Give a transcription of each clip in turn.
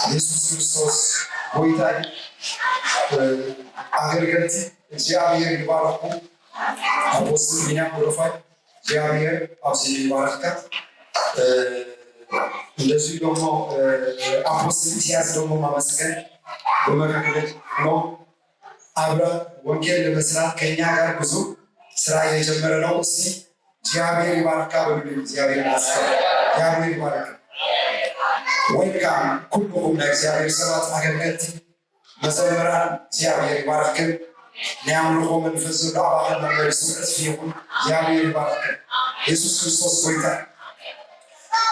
ኢየሱስ ክርስቶስ ጎይታ እዩ። እ፣ ኣገልገልቲ እግዚኣብሔር ይባርኩም። ኣፖስትል ቢንያም ጎደፋይ እግዚኣብሔር ኣብዚ ይባርካ። እ፣ እንደዚሁ ደግሞ እ፣ ኣፖስትል ኢሳያስ ደግሞ ማመስገን በመካከል ነው። አብረን ወንጌል ለመስራት ከኛ ጋር ብዙ ስራ እየጀመረ ነው። እስቲ እግዚአብሔር ይባርካ በሉልኝ። እግዚአብሔር ይመስገን። እግዚአብሔር ይባርክ። ዌልካም ኩልኩም ናይ እግዚኣብሔር ሰባት ኣገልገልቲ መዘምራን፣ እግዚኣብሔር ይባርክን። ናይ ኣምልኾ መንፈስ ዘሎ ኣባኸን መመሊሱ ዕፅፊ ይኹን። እግዚኣብሔር ይባርክን። የሱስ ክርስቶስ ጎይታ።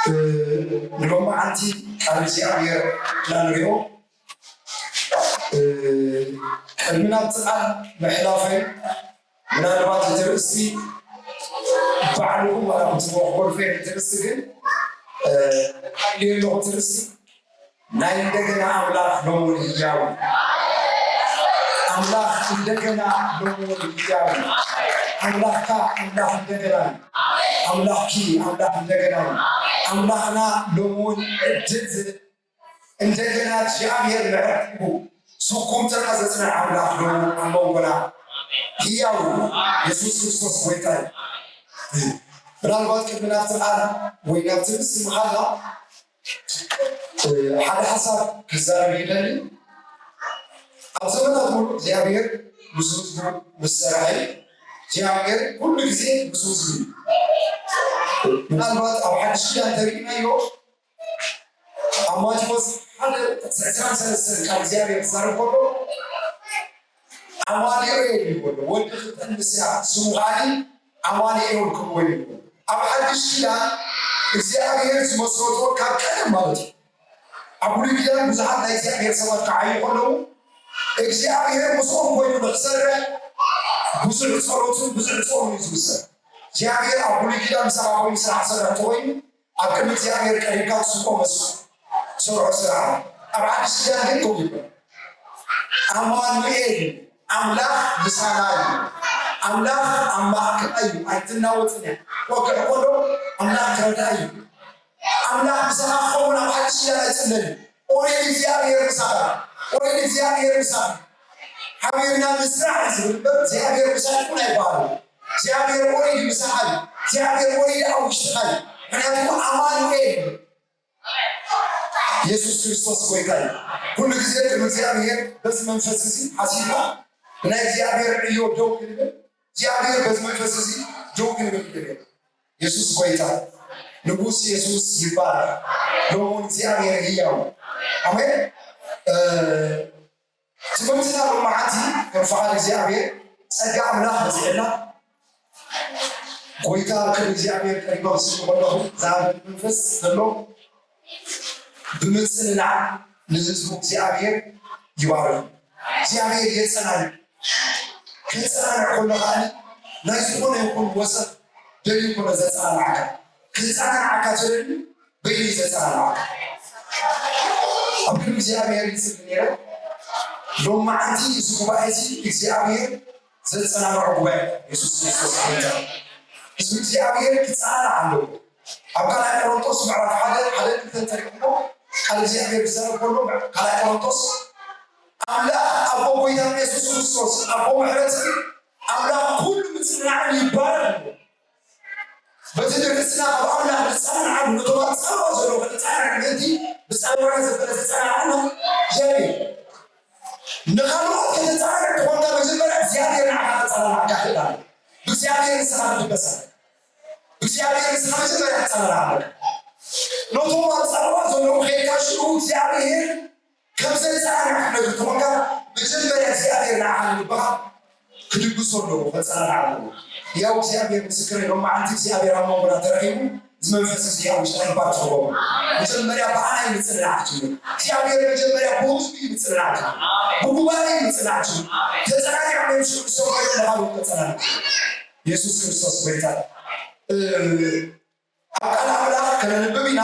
እ፣ ንሎማዓንቲ ቃል እግዚኣብሔር ኢና ንሪኦ። እ፣ ቅድሚ ናብቲ ቃል ምሕላፈይ ምናልባት እቲ ርእሲ ባዕልኹም ዋላ ክትብሎ ክጎድፈ እቲ ርእሲ ግን፣ እ፣ ኣለኹ እቲ ርእሲ ናይ እንደገና ኣምላኽ ሎሚ እውን ህያው እዩ። ኣምላኽ እንደገና ሎሚ እውን ህያው እዩ። ኣምላኽካ ኣምላኽ እንደገና እዩ። ኣምላኽኪ ኣምላኽ እንደገና እዩ። ኣምላኽና ሎሚ እውን ዕድል ዝህብ እንደገና እግዚኣብሔር ምሕረት ሂቡ ስጉምትና ዘጽንዕ ኣምላኽ ዶ ኣብ መንጎና ህያው እዩ። የሱስ ክርስቶስ ጎይታ እዩ። ምናልባት ቅድሚ ናብቲ ቃል ወይ ናብቲ ርእሲ ምኻድና፣ እ፣ ሓደ ሓሳብ ክዛረብ ይደሊ። ኣብ ዘመናት ሙሉ እግዚኣብሔር ምስ ህዝቡ ምስ ሰራሒ እግዚኣብሔር ኩሉ ግዜ ምስ ህዝቡ እዩ። ምናልባት ኣብ ሓድሽ ኪዳን ተሪእናዮ ኣብ ማቴዎስ ሓደ ዕስራን ሰለስተን ካብ እግዚኣብሔር ክዛረብ ከሎ ኣማኑኤል ይብሎ፣ ወዲ ክጠንስ እያ፣ ስሙ ከዓኒ ኣማኑኤል ክብሎ ይብሎ። ኣብ ሓድሽ ኪዳን እግዚኣብሔር ዝመስረቶ ካብ ቀደም ማለት እዩ። ኣብ ብሉይ ኪዳን ብዙሓት ናይ እግዚኣብሔር ሰባት ክዓዩ ከለዉ እግዚኣብሔር ምስኦም ኮይኑ ንክሰርሕ ብዙሕ ጸሎትን ብዙሕ ጾምን እዩ ዝውሰድ። እግዚኣብሔር ኣብ ብሉይ ኪዳን ምሳኻ ኮይኑ ስራሕ ሰርሕ ተኮይኑ ኣብ ቅድሚ እግዚኣብሔር ቀሪብካ ትስቆ መስሎ ትሰርሖ ስራሕ። ኣብ ሓድሽ ኪዳን ግን ከምኡ ይበል። ኣማኑኤል ኣምላኽ ምሳና እዩ። ኣምላኽ ኣብ ማእከላ እዩ፣ ኣይትናወጽን እያ። ወግዕ ከሎ ኣምላኽ ክረዳ እዩ። ኣምላኽ ምሳኻ ክኸውን ኣብ ሓድሽ ኪዳን ኣይጽለልን። ኦሬዲ እግዚኣብሔር ምሳኻ፣ ኦሬዲ እግዚኣብሔር ምሳኻ። ሓቢርና ንስራሕ እዩ ዝብል እምበር እግዚኣብሔር ምሳይ ይኹን ኣይበሃልን። እግዚኣብሔር ኦሬዲ ምሳኻ እዩ። እግዚኣብሔር ኦሬዲ ኣብ ውሽጥኻ እዩ። ምክንያቱ ኣማኑኤል የሱስ ክርስቶስ ጎይታ እዩ። ኩሉ ግዜ ቅድሚ እግዚኣብሔር በዚ መንፈስ እዚ ሓሲብና ብናይ እግዚኣብሔር ዕዮ ደው ክንብል እግዚኣብሔር በዚ መንፈስ እዚ ደው ክንብል ይደልየና። የሱስ ጎይታ፣ ንጉስ የሱስ ይባረክ። ሎሚ እውን እግዚኣብሔር ህያው። ኣሜን። እ፣ ትምህርትና ሎማዓንቲ ከም ፍቓድ እግዚኣብሔር ጸጋ ኣምላኽ በዚሕና ጎይታ ከም እግዚኣብሔር ቀሪበ ክስሙ ከለኹ ዝሃበኒ መንፈስ ዘሎ ብምጽንናዕ ንህዝቡ እግዚኣብሔር ይባርኽ። እግዚኣብሔር የጸናንዕ። ከጸናንዕ ከሎ ከዓኒ ናይ ዝኾነ ይኹን ወሰኽ ደልዩ ኮነ ዘጸናንዓካ። ከጸናንዓካ ተደልዩ በይኑ ዘጸናንዓካ። ኣብ ቅድሚ እግዚኣብሔር ይጽሊ ነይረ። ሎማዓንቲ እዚ ጉባኤ እዚ እግዚኣብሔር ዘጸናንዖ ጉባኤ የሱስ ክርስቶስ ጎይታ። ህዝቢ እግዚኣብሔር ክጸናናዕ ኣለዎ። ኣብ ካልኣይ ቆሮንቶስ ምዕራፍ ሓደ፣ ሓደ ክልተ እንተሪእኩሞ፣ ቃል እግዚኣብሔር ዝዛረብ ከሎ፣ ካልኣይ ቆሮንቶስ፣ ኣምላኽ ኣቦ ጎይታና የሱስ ክርስቶስ፣ ኣቦ ምሕረትን ኣምላኽ ኩሉ ምጽንናዕን ይባረክ። በቲ ንርእስና ካብ ኣምላኽ ንጸናንዓሉ፣ ነቶም ኣብ ጸበባ ዘለዉ ክንጸናንዕ ምእንቲ፣ ብጸበባና ዘበለ ዘጸናንዓና እግዚኣብሔር። ንኻልኦት ከተጸናንዕ እንተኾንካ፣ መጀመርያ እግዚኣብሔር ንዓኻ ከጸናንዓካ ክእል ኣለዎ። ብእግዚኣብሔር ንስኻ ክትበሳ። ብእግዚኣብሔር ንስኻ መጀመርያ ክትጸናናዕ ኣለካ። ነቶም ኣብ ጸበባ ዘለዉ ከይድካ ሽዑ እግዚኣብሔር ከም ዘጸናንዓካ ክትነግር እንተኾንካ፣ መጀመርያ እግዚኣብሔር ንዓኻ ንልብኻ ክድግሶ ኣለዎ፣ ከጸናንዓ ኣለዎ። ያው እግዚኣብሔር ምስክር ነው። መዓልቲ እግዚኣብሔር ኣብ መንጎና ተረኺቡ፣ እዚ መንፈስ እዚ ኣብ ውሽጥና ይባርክ ትኸውን። መጀመርያ ብኣና እዩ ምጽንናዕ ክጅምር። እግዚኣብሔር መጀመርያ ብህዝቢ እዩ ምጽንናዕ ክጅምር። ብጉባኤ እዩ ምጽንናዕ ክጅምር። ተጸናኒዖም እዮም ሽዑ ንሶም ኮይኖም ንኻልኦት ከጸናንዑ። የሱስ ክርስቶስ ጎይታ። እ፣ ኣብ ቃል ኣምላኽ ከነንብብ ኢና።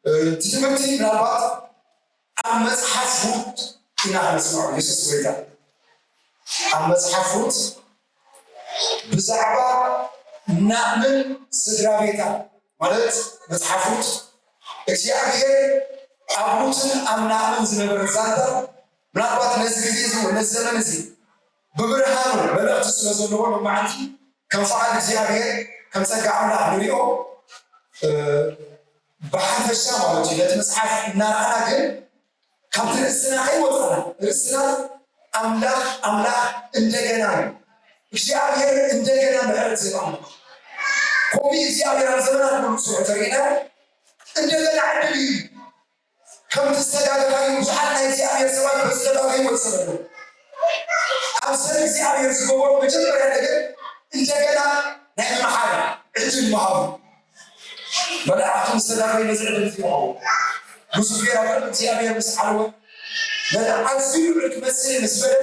እ፣ እቲ ትምህርቲ ምናልባት ኣብ መጽሓፍ ሩት ኢና ከነስምዖ። የሱስ ጎይታ። ኣብ መጽሓፍ ሩት ብዛዕባ ናእምን ስድራ ቤታ፣ ማለት መጽሓፍ ሩት እግዚኣብሔር ኣብ ሩትን ኣብ ናእምን ዝነበረ ዛንታ ምናልባት ነዚ ግዜ እዚ ነዚ ዘመን እዚ ብብርሃኑ መልእኽቲ ስለ ዘለዎ ሎማዓንቲ ከም ፍቓድ እግዚኣብሔር ከም ጸጋ ኣምላኽ ንሪኦ ብሓፈሻ ማለት እዩ። ነቲ መጽሓፍ እናረኣና ግን ካብቲ ርእስና ከይወፃና ርእስና ኣምላኽ ኣምላኽ እንደገና እዩ። እግዚኣብሔር እንደገና ምሕረት ዝህብ ኣምላኽ። ከምኡ እግዚኣብሔር ኣብ ዘመናት ሙሉ ስርሑ ተሪእና እንደገና ዕድል እዩ። ከምቲ ዝተጋገኻዩ ብዙሓት ናይ እግዚኣብሔር ሰባት በዝተጋገዩ ወሰበሉ ኣብ ሰብ እግዚኣብሔር ዝገበሮ መጀመርያ ነገር እንደገና ናይ ምምሓር ዕድል ምሃቡ። መላእኽቱ ምስ ተዳረዩ ነዚ ዕድል እዚ ይወሃቦ። ብዙሕ ጌራ ቅድሚ እግዚኣብሔር ምስ ዓለወ ነቲ ኣዝዩ ልዑል ክመስል ምስ በለ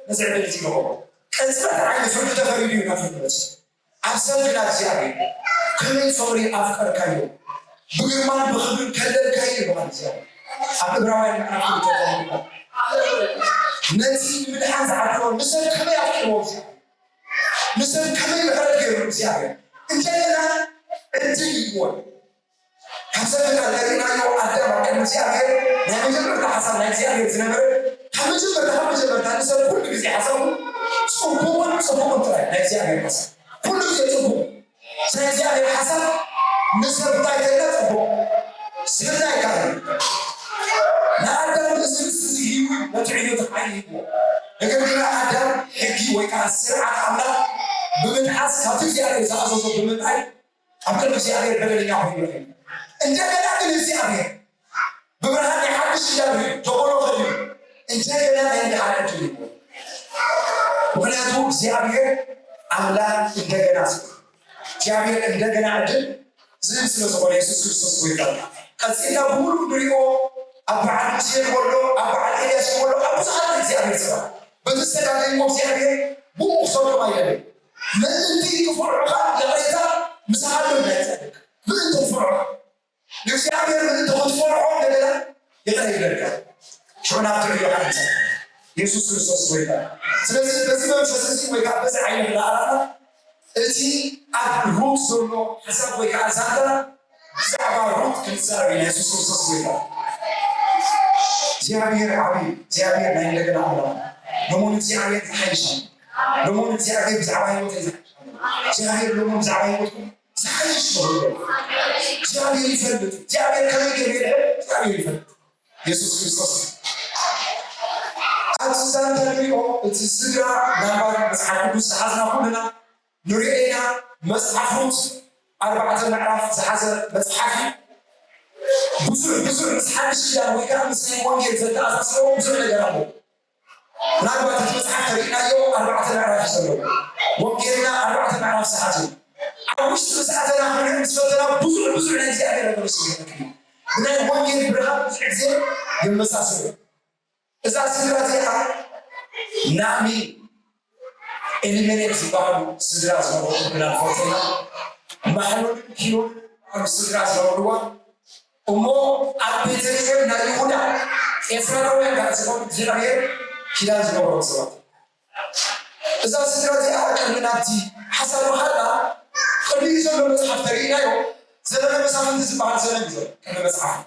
ነዚ ዕድል እዚ ይወሃቦ። ቅጽበት ዓይኒ ፍርዲ ተፈሪዱ እዩ ናብ ፍርዲ መጽእ። ኣብ ሰብ ግና እግዚኣብሔር ከመይ ፍቕሪ ኣፍቀርካዮ ብግርማን ብኽብርን ከለልካዮ ይበሃል እግዚኣብሔር። ኣብ ዕብራውያን ምዕራፍ ክልተ ተቐሚጡ ነቲ ንምድሓን ዝዓደሎ ንሰብ ከመይ ኣፍቂርዎ እግዚኣብሔር ንሰብ ከመይ ምሕረት ገይሩ እግዚኣብሔር እንደገና ዕድል ይግቦን ካብ ሰብ ፍጥረት ከሪእናዮ ኣዳም ኣብ ቅድሚ እግዚኣብሔር ናይ መጀመርታ ሓሳብ ናይ እግዚኣብሔር ዝነበረ ካብ መጀመርታ ካብ መጀመርታ ንሰብ ኩሉ ግዜ ሓሳቡ ጽቡቕን ጽቡቕን ጥራይ ናይ እግዚኣብሔር ሓሳብ ኩሉ ግዜ ጽቡቕ ናይ እግዚኣብሔር ሓሳብ ንሰብ እንታይ ከይና ጽቡቕ ሰናይ ካለ ንኣዳም እዚ ርእሲ እዚ ህይወት ነቲ ዕዮ ተሓይዎ ነገር ግን ኣዳም ሕጊ ወይ ከዓ ስርዓት ኣምላኽ ብምጥሓስ ካብቲ እግዚኣብሔር ዝኣዘዞ ብምንታይ ኣብ ቅድሚ እግዚኣብሔር በደለኛ ኮይኑ ረኺቡ። እንደገና ግን እግዚኣብሔር ብብርሃን ናይ ሓድሽ ኪዳን እዩ ጀምሮ ከድዩ እንደገና ናይ ድሓን ዕድል ይኮን። ምክንያቱ እግዚኣብሔር ኣምላኽ እንደገና ስ እግዚኣብሔር እንደገና ዕድል ዝህብ ስለ ዝኾነ የሱስ ክርስቶስ ጎይታ እዩ። ቀፂልና ብምሉእ ንሪኦ ኣብ በዓል ሙሴ ንበሎ ኣብ በዓል ኤልያስ ንበሎ ኣብ ብዙሓት እግዚኣብሔር ስራሕ በቲ ዝተጋገይዎ እግዚኣብሔር ብኡ ክሰዶም ኣይደለዩ ምእንቲ ክፍርዑኻ ይቕሬታ ምሳሃሎም ናይ ጻድቅ ምእንቲ ክፍርዑኻ ንእግዚኣብሔር ምእንቲ ክትፈርዖ እንደገና ይቕረ ይበልካ ሽዑ ናብ ትዕዮ ሓንሳ የሱስ ክርስቶስ ጎይታ ስለዚ በዚ መንፈስ እዚ ወይ ከዓ በዚ ዓይነት ዳኣራና እቲ ኣብ ሩት ዘሎ ሓሳብ ወይ ከዓ ዛንታ ብዛዕባ ሩት ክንዛረብ ኢና የሱስ ክርስቶስ ጎይታ እግዚኣብሔር ዓብዩ እግዚኣብሔር ናይ እንደገና ኣምላኽ ለሞን እግዚኣብሔር ዝሓይሻ ለሞን እግዚኣብሔር ብዛዕባ ህይወት እግዚኣብሔር ለሞን ብዛዕባ ህይወትኩም ዝሓይሽ ንኽብሎ እግዚኣብሔር ይፈልጥ እግዚኣብሔር ከመይ ገይሩ የድሕን እግዚኣብሔር ይፈልጥ የሱስ ክርስቶስ ኣብዚ ዛንታ ንሪኦ እቲ ስድራ ምናልባት መፅሓፍ ቅዱስ ዝሓዝና ኩልና ንሪኦ ኢና መፅሓፍ ሩት ኣርባዕተ ምዕራፍ ዝሓዘ መፅሓፍ እዩ ብዙሕ ብዙሕ ምስ ሓድሽ ኪዳን ወይ ከዓ ምስ ናይ ወንጌል ዘተኣሳስሮ ብዙሕ ነገር ኣለዎ ምናልባት እቲ መፅሓፍ ተሪእናዮ ኣርባዕተ ምዕራፍ እዩ ዘለዎ ወንጌልና ኣርባዕተ ምዕራፍ ሰዓት እዩ ኣብ ውሽጢ ምስ ኣተና ክንርኢ ምስ ፈተና ብዙሕ ብዙሕ ናይ እግዚኣብሔር ነገሮች ይረክብ ብናይ ወንጌል ብርሃን ብዙሕ ግዜ የመሳስሉ እዛ ስድራ እዚኣ ናሚ ኤሊሜሌክ ዝበሃሉ ስድራ ዝነበሩ ብና ፈተና ማሕሎንን ኪሎን ስድራ ዝነበርዋ እሞ ኣብ ቤተልሔም ናይ ይሁዳ ኤፍራታውያን ከዓ ዝኾኑ እግዚኣብሔር ኪዳን ዝነበሮም ሰባት እዛ ስድራ እዚኣ ቅድሚ ናብቲ ሓሳብ ምኻድና ቅድሚኡ ዘሎ መፅሓፍ ተሪእናዮ ዘመነ መሳፍንቲ ዝበሃል ዘመን እዩ ዘሎ ቅድሚ መፅሓፍ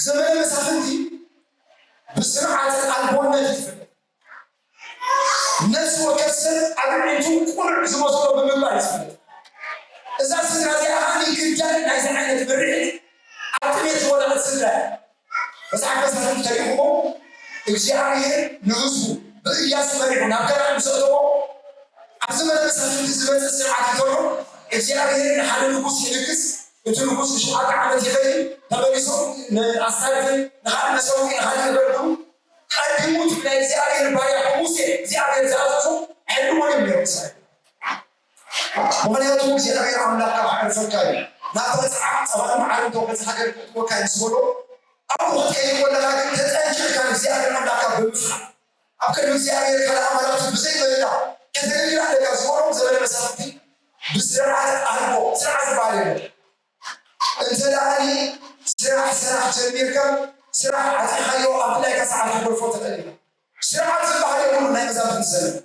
ዘመነ መሳፍንቲ ብስርዓተ ኣልቦነት እዩ ዝፍለጥ ነፍሲ ወከፍ ሰብ ኣብ ዒንቱ ቁኑዕ ዝመስሎ ብምግባር እዩ ዝፍለጥ እዛ ስድራ እዚኣ ከዓ ግዳን ናይዚ ዓይነት ምርዒት ኣብ ጥሜት ዝወደቐት ስድራ እያ መፅሓፍ መሳፍንቲ ተሪእኹሞ እግዚኣብሔር ንህዝቡ ብእያሱ መሪሑ ናብ ከነዓን ምስ ኣእተዎ ኣብዚ መበል መሳፍንቲ ዝመፅእ ስርዓት እንተሎ እግዚኣብሔር ንሓደ ንጉስ ይልግስ እቲ ንጉስ ንሽውዓተ ዓመት ይኸይድ ተመሊሶም ንኣስታርትን ንኻልእ መሰውኢ ንኻልእ የገልግሉ ቀዲሙ እቲ ናይ እግዚኣብሔር ባርያ ብሙሴ እግዚኣብሔር ዝኣዘዞ ኣይሕልዎን እዮም ነይሮም እስራኤል ምኽንያቱ እግዚኣብሔር ኣምላኽካ ከዕርፈካ እዩ ናብታ ፃዕቅ ፀባን መዓር እንተውሕዚ ሃገር ክእትወካ እዩ ምስ በሎ ኣብኡ ክትከይድ ከለኻ ግን ተጠንቂቕካ ንእግዚኣብሔር ኣምላኽካ ብምፍራሕ ኣብ ቅድሚ እግዚኣብሔር ካልእ ኣማልኽቲ ብዘይምህላው ከተገልግል ኣለካ ዝበሎም ዘመነ መሳፍንቲ ብስርዓት ኣልቦ ስርዓት ዝበሃል የለን እንተ ደኣኒ ስራሕ ስራሕ ጀሚርካ ስራሕ ዓፂኻዮ ኣብ ድላይካ ሰዓት ክገድፎ ትኽእል ኢኻ ስርዓት ዝበሃል የብሉ ናይ መዛፍንቲ ዘመን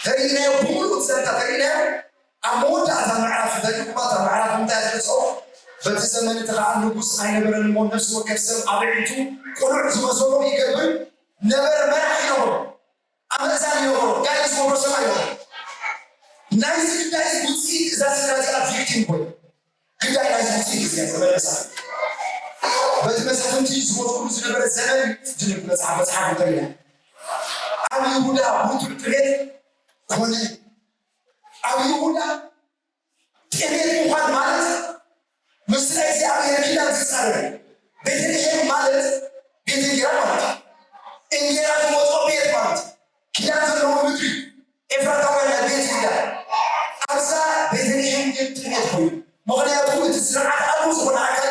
ተሪእናዮ ብምሉእ ዘንታ ተሪእናዮ ኣብ መወዳእታ ምዕራፍ ተሪእኩማ እታ ምዕራፍ እንታይ ትገልፆ በቲ ዘመን እቲ ኸዓ ንጉስ ኣይነበረን እሞ፣ ነፍሲ ወከፍ ሰብ ኣብ ኣዒንቱ ቅኑዕ ዝመሰሎ ይገብር ነበረ። መራሒ ይነብሮ፣ ኣመዛኒ ይነብሮ፣ ጋይድ ዝገብሮ ሰብ ኣይነበረን። ናይዚ ግዳይ ውፅኢት እዛ ስድራ እዚኣ ቪክቲም ኮይኑ፣ ግዳይ ናይዚ ውፅኢት እዚ እያ ተመለሳ። በቲ መሳፍንቲ ዝወፅሉ ዝነበረ ዘመን ድንቅ መፅሓፍ መፅሓፍ እንተሪና፣ ኣብ ይሁዳ ብርቱዕ ጥሜት ኮነ። ኣብ ይሁዳ ጥሜት ምዃን ማለት ምስ ናይ እግዚኣብሔር ኪዳን ዝጻረር እዩ። ቤተልሔም ማለት ቤት እንጌራ ማለት እዩ። እንጌራ ዝወጾ ቤት ማለት እዩ። ኪዳን ዘለዎ ምድሪ፣ ኤፍራታውያን ናይ ቤት ይሁዳ። ኣብዛ ቤተልሔም ግን ጥሜት ኮይኑ። ምኽንያቱ እቲ ስርዓት ኣልቦ ዝኾነ ኣካል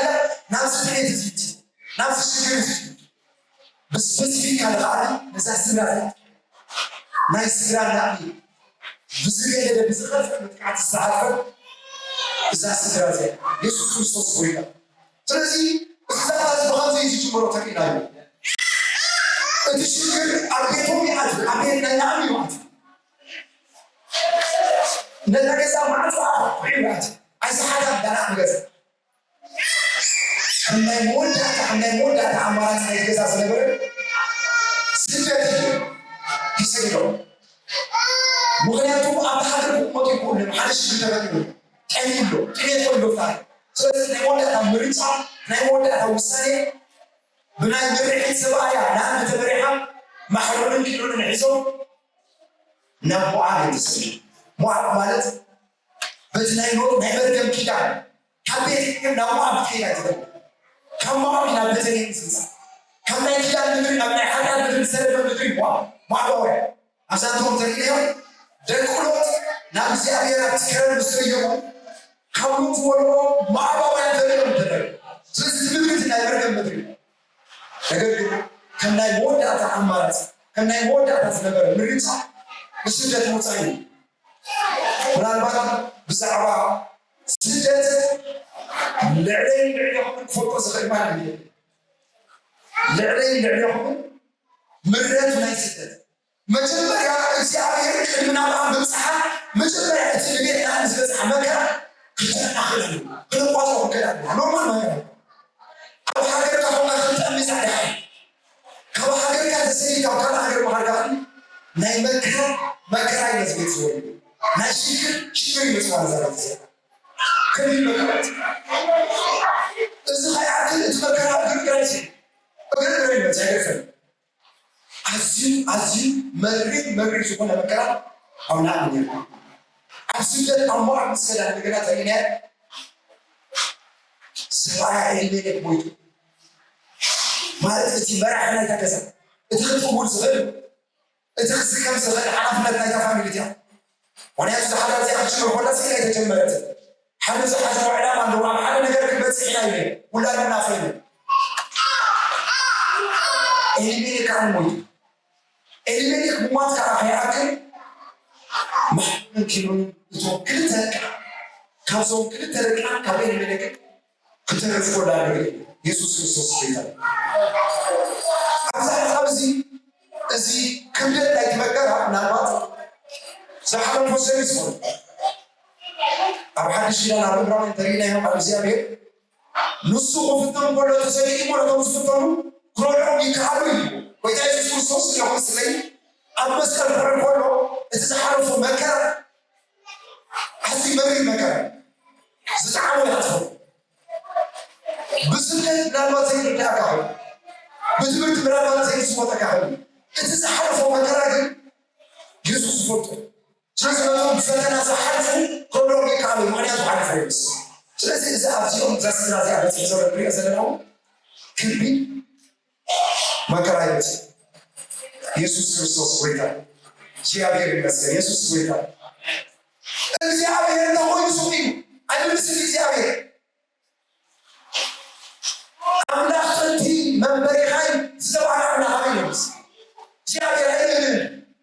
ናብዚ ጥሜት እዚ ይእቲ፣ ናብዚ ሽግር እዚ ይእቲ። ብስፔሲፊካሊ ከኣ ነዛ ስድራ እዚኣ፣ ናይ ስድራ ናዕቢ ብዝገደደ ብዝኸፍአ መጥቃዕቲ ዝተዓርፈት እዛ ስድራ እዚኣ የሱስ ክርስቶስ ጎይታ። ስለዚ እዚ ዛዕባ እዚ ብኸምዚ እዩ ዝጅምሮ ተሪኢናዮ። እቲ ሽግር ኣብ ቤቶም ይኣትዩ፣ ኣብ ቤት ናይ ናዕቢ ይኣትዩ። ነታ ገዛ ማዕጾ ኣቑሑ ይኣትዩ። ኣይሰሓታን ዳና ገዛ። ከም ናይ መወዳእታ፣ ከም ናይ መወዳእታ ኣማራጺ ናይቲ ገዛ ዝነበረ ስደት እዩ። ተሰዲዶም። ምኽንያቱ ኣብ ሃገር ክቕመጡ ይኽእሉ እዮም። ሓደ ሽግር ተፈጢሩ፣ ጠምዩ ኣሎ፣ ጥሜት ኮይኑ ኣሎ ፍታሕ። ስለዚ ናይ መወዳእታ ምርጫ፣ ናይ መወዳእታ ውሳኔ ብናይ ምርሒት ሰብኣያ ንኣንድ ተመሪሓ ማሕረምን ኪዳንን ሒዞም ናብ ሞዓብ እዮም ተሰዲዶም። ሞዓብ ማለት በቲ ናይ ኖ-፣ ናይ መርገም ኪዳን ካብ ቤት ኤፍሬም ናብ ሞዓብ ክትከይድ ኣይትኽእልን። ካብ ሞዓብ ናብ ቤተልሔም ዝምጻእ፣ ካብ ናይ ኪዳን ምድሪ ናብ ናይ ሓጢኣት ምድሪ ዝሰደደ ምድሪ ሞዓብ፣ ሞዓባውያን። ኣብዛ እንተኹም ተሪእናዮም፣ ደቂ ሎጥ ናብ እግዚኣብሔር ኣብቲ ከረን ምስ ተየሙ፣ ካብ ሎጥ ዝበልዖ ሞዓባውያን ተሪኦም ተደረገ። ስለዚ እቲ ምድሪ እቲ ናይ መርገም ምድሪ እዩ። ነገር ግን ከም ናይ መወዳእታ ኣማራጺ፣ ከም ናይ መወዳእታ ዝነበረ ምርጫ ንስደት ምውጻእ እዩ። ምናልባት ብዛዕባ ስደት ልዕለይን ልዕሌኹምን ክፈልጦ ዝኽእል ማንም የለን። ልዕለይን ልዕሌኹምን ምረቱ ናይ ስደት መጀመርያ እግዚኣብሔር ቅድሚ ናብኣ ምብጽሓ መጀመርያ እቲ ንቤት ንኣን ዝበጽሓ መከራ ክተናኽል ኣለዎ፣ ክንቋጸሮ ክንክእል ኣለና። ኖርማል መከራ እዩ። ኣብ ሃገርካ ኾንካ ክትጠሚ ጻድቃ እዩ። ካብ ሃገርካ ተሰዲድካ ኣብ ካልእ ሃገር ምኻድካ ግን ናይ መከራ መከራ እዩ ነዚ ቤት ዝወርድ። ናይ ሽግር ሽግር እዩ መጽዋ ነዛ ቤት እዚኣ። ከቢድ መከራ እዩ። እዚ ከይኣክል እቲ መከራ እግሪ እግራ እዩ። እግሪ እግራ ይመጽእ ኣይገድፈን። ኣዝዩ ኣዝዩ መሪር መሪር ዝኾነ መከራ ኣብ ናዕቢ ነይሩ። ኣብ ስደት ኣብ ሞዓብ ምስ ከዳ እንደገና ተሪእናዮ ሰብኣያ ኤሊሜሌክ ሞይቱ። ማለት እቲ መራሒ ናይታ ገዛ፣ እቲ ክጥውል ዝኽእል፣ እቲ ክስከም ዝኽእል ሓላፍነት ናይታ ፋሚሊ እቲኣ። ምኽንያቱ እዛ ሓዳር እዚኣ ክትጅምር ኮላ ስኢና ኣይተጀመረትን። ሓደ ዝሓዝዎ ዕላማ ኣለዎ። ኣብ ሓደ ነገር ክንበጽሕ ኢና ኢለ ውላድና ፈይኑ ኤሊሜሌክ ከዓ ሞይቱ። ኤሊሜሌክ ምሟት ከዓ ከይኣክል ማሕበርን ኪሉን እቶም ክልተ ደቃ፣ ካብዞም ክልተ ደቃ ካብ ኤሊሜሌክ ክተርፍ ኮላ ንርኢ። የሱስ ክርስቶስ ጎይታ እዩ። ኣብዚ ሓሳብ እዚ፣ እዚ ክብደት ናይቲ መከራ ምናልባት ዝሓለፎ ሰብ ይስምዑ። ኣብ ሓድሽ ኪዳን ኣብ ዕብራውያን እንተሪእናዮ ቃል እግዚኣብሔር ንሱ ክፍተን ከሎ ተሰዲዱ እሞ ነቶም ዝፍተኑ ክረድኦም ይከኣሎ እዩ። ጎይታ የሱስ ክርስቶስ ስለ ስለይ ኣብ መስቀል ክዕር ከሎ እቲ ዝሓለፎ መከራ ኣዝዩ መሪር መከራ እዩ። ዝጠዓሞ ይኣትፎ። ብስብከት ምናልባት ዘይርዳእካ ኾይኑ፣ ብትምህርቲ ምናልባት ዘይዝወጠካ ኾይኑ፣ እቲ ዝሓለፎ መከራ ግን የሱስ ይፈልጦ። ስለዚ ነቶም ብፈተና ዝሓልፉ ክረድኦም ይከኣሉ፣ ምኽንያቱ ሓሊፉ የሱስ። ስለዚ እዚ ኣብዚኦም እዛ ስድራ እዚኣ በፂሑ ዘሎ ንሪኦ ዘለና እውን ከቢድ መከራ ይበፅሕ። የሱስ ክርስቶስ ጎይታ። እግዚኣብሔር ይመስገን። የሱስ ጎይታ። እግዚኣብሔር እንተኾይኑ ስቕ ኢሉ ኣይምልስን። እግዚኣብሔር ኣምላኽ ጥንቲ መንበሪኻይ ዝተባህለ ኣምላኽ ኣበይ ይመስ እግዚኣብሔር ኣይልልን።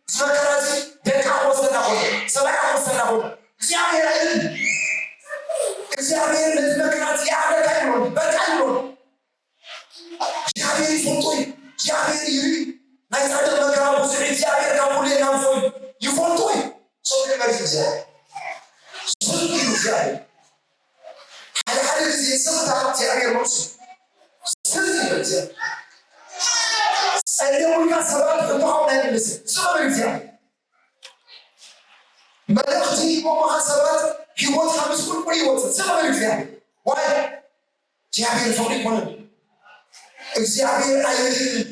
እዚ መከራ እዚ ደቃ ክወስደና ኮይኑ፣ ሰብኣያ ክወስደና ኮይኑ እግዚኣብሔር ኣይልልን። እግዚኣብሔር ነቲ መከራ እዚ ይኣኽለካ ይብሎኒ፣ በቃ ይብሎኒ። እግዚኣብሔር ይፈልጦ እዩ። እግዚኣብሔር ይርኢ። ናይ ጻድቕ መከራ ብዙሕ እዩ። እግዚኣብሔር ካብ ኩሉ የናውጾ እዩ። ይፈልጦ እዩ። ሰው ይመልስ እግዚኣብሔር። ሰው ይመልስ እግዚኣብሔር። ሓደ ሓደ ግዜ ስቕታ እግዚኣብሔር መልሱ። ስቕ ይበል እግዚኣብሔር። ጸለሙልካ ሰባት ሕቶኻ ኣይምልስን። ስቕ በል እግዚኣብሔር። መልእኽቲ ሂቦምኻ ሰባት ህይወትካ ምስቁልቁል ይወጽእ። ስቕ በል እግዚኣብሔር። ዋይ እግዚኣብሔር ፍቕሪ ይኮነን። እግዚኣብሔር ኣይልልን።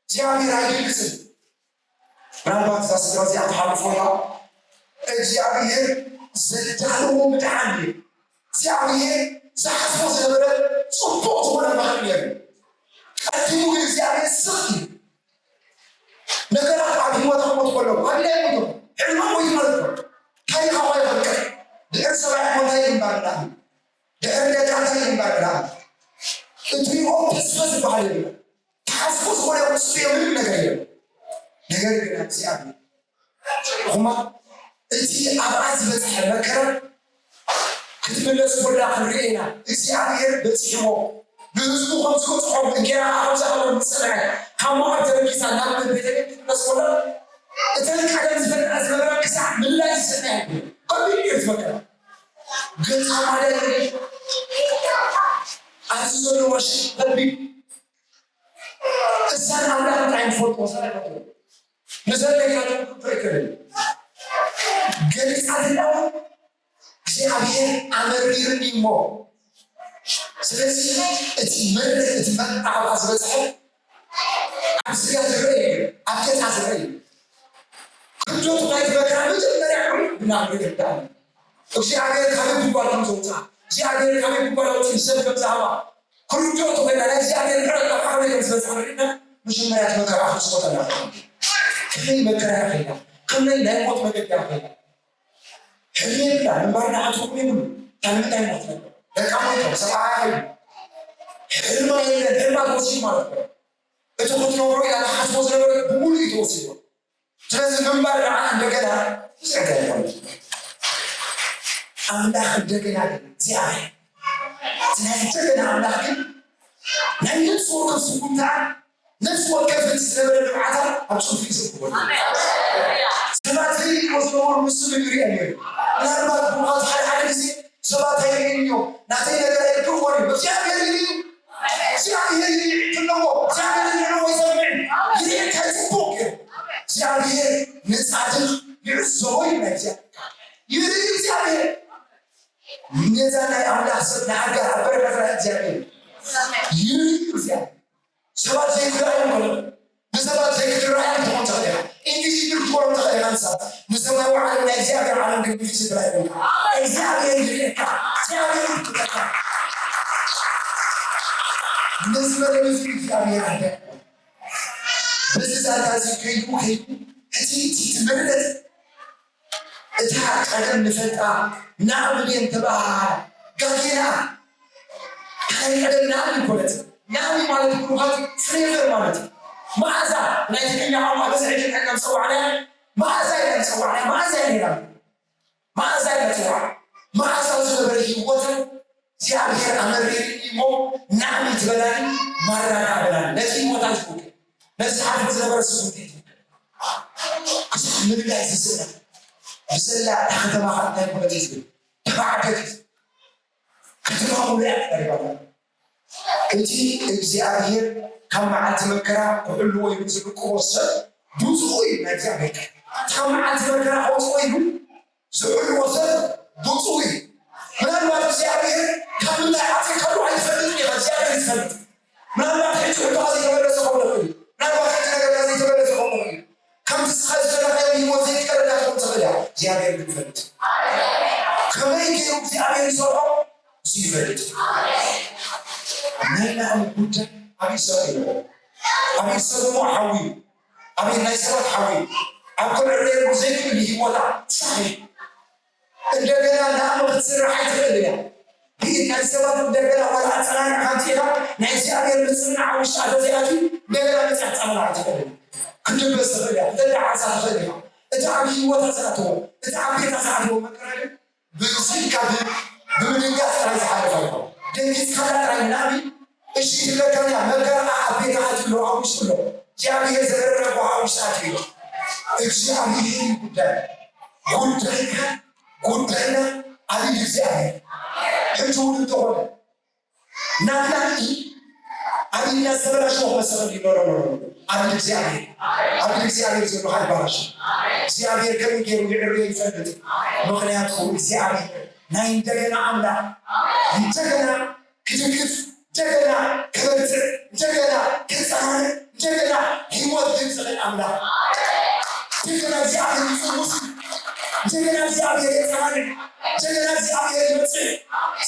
እግዚኣብሔር ኣይድግስን። ምናልባት እዛ ስድራ እዚኣ ትሓልፎ ኢኻ። እግዚኣብሔር ዘዳለዎ ምድሓን እዩ። እግዚኣብሔር ዝሓስቦ ዝነበረ ጽቡቕ ዝኾነ ባህሪ ነይሩ። ቀዲሙ ግን እግዚኣብሔር ስቕ እዩ። ነገራት ኣብ ህይወት ክሞት ከለዉ ኣብ ኢላ ይሞቱ። ሕልሞም ወይ ማለት ነው። ታሪኻ ወይ ይፈቅድ። ድሕሪ ሰብኣይ እኮ እንታይ ይግበር እንዳሉ፣ ድሕሪ ደቃ እንታይ ይግበር እንዳሉ፣ እትሪኦ ተስፋ ዝበሃል የብሉ። ተሓስቦ ዝኾነ ውስጡ የብሉ ነገር የብሉ። ነገር ግን እግዚኣብሔር እኹማ እቲ ኣብኣ ዝበፅሐ መከራ ክትምለስ ኩላ ክንርኢ ኢና። እግዚኣብሔር በፂሕዎ ንህዝቡ ከም ዝበፅሖም እንጌራ ኣብ ዝሃቦም ዝፀንዐ ካብ ሞዓብ ተበጊሳ ናብ ቤተልሔም ክትምለስ ኮላ እተን ቀደም ዝፈልጣ ዝነበራ ክሳዕ ምልላይ ዝሰናያ ይብሉ። ከቢድ እዩ እቲ መከራ። ገፃ ማዳ ይብሉ። ኣብዚ ዘሎ ማሽን ከቢድ እሳን ኣምላኽ እንታይ ንፈልጦ ሰራሕቶ ንዘለካ ትምህርቶ ይከብል ገሊጻ ዝዳውን እግዚኣብሔር ኣመሪርኒ እሞ ስለዚ እቲ መርህ እቲ መጣዕባ ዝበፅሐ ኣብ ስጋ ዝረአ እዩ ኣብ ገፃ ዝረአ እዩ ክብደቱ ናይ ዝበካ መጀመርያ ብናብሪ ይርዳእ እግዚኣብሔር ካበይ ጉድጓድ ከም ዘውፅኣ እግዚኣብሔር ካበይ ጉድጓድ ኣውፅኡ ሰብ ከም ዝሃባ ክንርድኦ ተኾይና ናይ እግዚኣብሔር ምሕረት ካብ ዓቕሚ ከም ዝበፅሓ ንርኢና መጀመርያ እቲ መከራ ክንስቆ ተና ከመይ መከራ ይኸይዳ ከመይ ናይ ሞት መገዲ ይኸይዳ ሕልሚ የብላ ምንባርና ሓትኩም ይብሉ ታንምንታይ ሞት ነበር ደቃ ሞይቶም ሰብዓ ይኸይዱ ሕልማ የለን ሕልማ ተወሲዱ ማለት ነው እቲ ክትነብሮ ኢላ ተሓስቦ ዝነበረት ብሙሉ እዩ ተወሲዱ ስለዚ ምንባር ከዓ እንደገና ጸጋ ይኾን። ኣምላኽ እንደገና ግን እግዚኣብሔር ናይ እንደገና ኣምላኽ ግን ናይ ነፍሲ ወከፍ ስጉምታ ነፍሲ ወከፍ እቲ ዝነበረ ንብዓታ ኣብ ጽሑፍ ይዘግቦ። ሰባት ዘይሪእዎ ዝነበሩ ንሱ ይሪኦ ነይሩ። ምናልባት ብምዃኑ ሓደ ሓደ ግዜ ሰባት ኣይርእይን እዮም ናተይ ነገር ኣይርድእዎን እዮም እግዚኣብሔር ይርኢ እግዚኣብሔር ይርኢ ኣለዎ እግዚኣብሔር ይርኢ ኣለዎ ይሰምዕ ይርኢ እንታይ ጽቡቕ ገይሩ እግዚኣብሔር ንጻድቕ ይዕዘቦ እዩ ናይ እግዚኣብሔር ይርኢ እግዚኣብሔር ነዛ ናይ ኣምላኽ ሰብ ንሃገር ኣብ በረከት ናይ እግዚኣብሔር ይርኢ እግዚኣብሔር ሰባት ዘይክረኣዩ ማለት ንሰባት ዘይክትረኣዩ ትኾን ትኽእል ኢኻ። ኢንቪዚብል ክትኮን ትኽእል ኢኻ ንሳት ንሰማያዊ ዓለም ናይ እግዚኣብሔር ዓለም ግን ኢንቪዚብል ኣይኮንካ። እግዚኣብሔር ይርእየካ። እግዚኣብሔር ይፍትነካ። ነዚ መደብ እዚ እግዚኣብሔር ኣደ በዚ ዛንታ እዚ ከይዱ ከይዱ እቲ እቲ ትምህርት እታ ቀደም ንፈልጣ ናእሚ ድየን ተባሃላ ጋጌና ናይ ቀደም ናእሚ ይኮነት ናእሚ ማለት ብሩኻት ፍሌቨር ማለት መዓዛ ናይ ትግርኛ ቋንቋ በዚ ሕጂ ንሕና ንፀዋዕና መዓዛ ኢና ንፀዋዕና መዓዛ ኢና ነይራ መዓዛ ኢና ንፅዋዕ መዓዛ ዝነበረ ህይወትን እግዚኣብሔር ኣመሪርኒ እሞ ናእሚ ትበላኒ ማራ ናእበላኒ ነዚ ህይወታ ትውክል ነዚ ሓድር ዝነበረ ስጉምቲ ትውክል ክሳብ ምንዳይ ዝስእነት ብዘላ እታ ከተማ ከዓ እንታይ ኮነት እዩ ዝብል ተባዕደት እዩ ከተማ ሙሉያ ተሪባታ እቲ እግዚኣብሔር ካብ መዓልቲ መከራ ክሕልዎ ኢሉ ዝልቅቦ ሰብ ብፁዕ እዩ ናይ እግዚኣብሔር ካብ መዓልቲ መከራ ከውፅኦ ኢሉ ዝሕልዎ ሰብ ብፁዕ እዩ። ምናልባት እግዚኣብሔር ካብ ምንታይ ዓፂ ከሉ ኣይትፈልጥን ኢኻ እግዚኣብሔር ይፈልጥ። ምናልባት ሕጂ ሕቶኻ ዘይተመለሰ ከሎ እዩ። ምናልባት ሕጂ ነገርካ ዘይተመለሰ ከሎ እዩ። ከምቲ ስኻ ዝደለኻዮ ብሂወት ዘይትቀረዳ ትኾን ትኽእል እያ። እግዚኣብሔር ግን ይፈልጥ። ከመይ ገይሩ እግዚኣብሔር ይሰርሖ እሱ ይፈልጥ። ናይ ናእሚ ጉዳይ ኣብ ኢድ ሰብ ኣይነበረ። ኣብ ኢድ ሰብ እሞ ሓዊ እዩ። ኣብ ኢድ ናይ ሰባት ሓዊ እዩ። ኣብ ክዕረየሉ ዘይክእል ህይወታ ሳኺ እንደገና ናእሚ ክትስራሕ ኣይትኽእል እያ። ብኢድ ናይ ሰባት እንደገና ዋላ ኣጸናንዕኻ ኣምጺእኻ ናይ እግዚኣብሔር ምጽንናዕ ኣብ ውሽጣ ተዘይኣትዩ እንደገና መጺኣ ክትጸንዓ ኣይትኽእል እያ። ክትድበስ ትኽእል እያ። ክትደዓሳ ትኽእል ኢኻ። እቲ ኣብ ህይወታ ዝኣተወ፣ እቲ ኣብ ቤታ ዝኣተወ መከራ ግን ብእዝንካ ብምድንጋጽ ጥራይ ዝሓልፍ ኣይኮን። ደንጊጽካላ ጥራይ ናእሚ እሺ ትብለካን እያ። መከራ ኣብ ቤታ ኣትዩ ኣሎ፣ ኣብ ውሽጡ ኣሎ። እግዚኣብሔር ዘደረጎ ኣብ ውሽጢ ኣትዩ ኣሎ። እግዚኣብሔር እዩ ጉዳይ። ጉዳይካ ጉዳይና ኣብ ኢድ እግዚኣብሔር። ሕጂ እውን እንተኾነ ናትና ኢድ ኣብ ኢድና ዝተበላሸወ ክመሰል ይኖረ ኖረ ኣብ ኢድ እግዚኣብሔር ኣብ ኢድ እግዚኣብሔር ዘሎ ኣይባላሽ እግዚኣብሔር ከመይ ገይሩ ይዕርዮ ይፈልጥ። ምክንያቱ እግዚኣብሔር ናይ እንደገና ኣምላኽ እንደገና ክትክፍ እንደገና ከበርትዕ እንደገና ከፀናንዕ እንደገና ህይወት ግን ዝኽእል ኣምላኽ እንደገና እግዚኣብሔር ይፍውስ እንደገና እግዚኣብሔር የፀናንዕ እንደገና እግዚኣብሔር ይመፅእ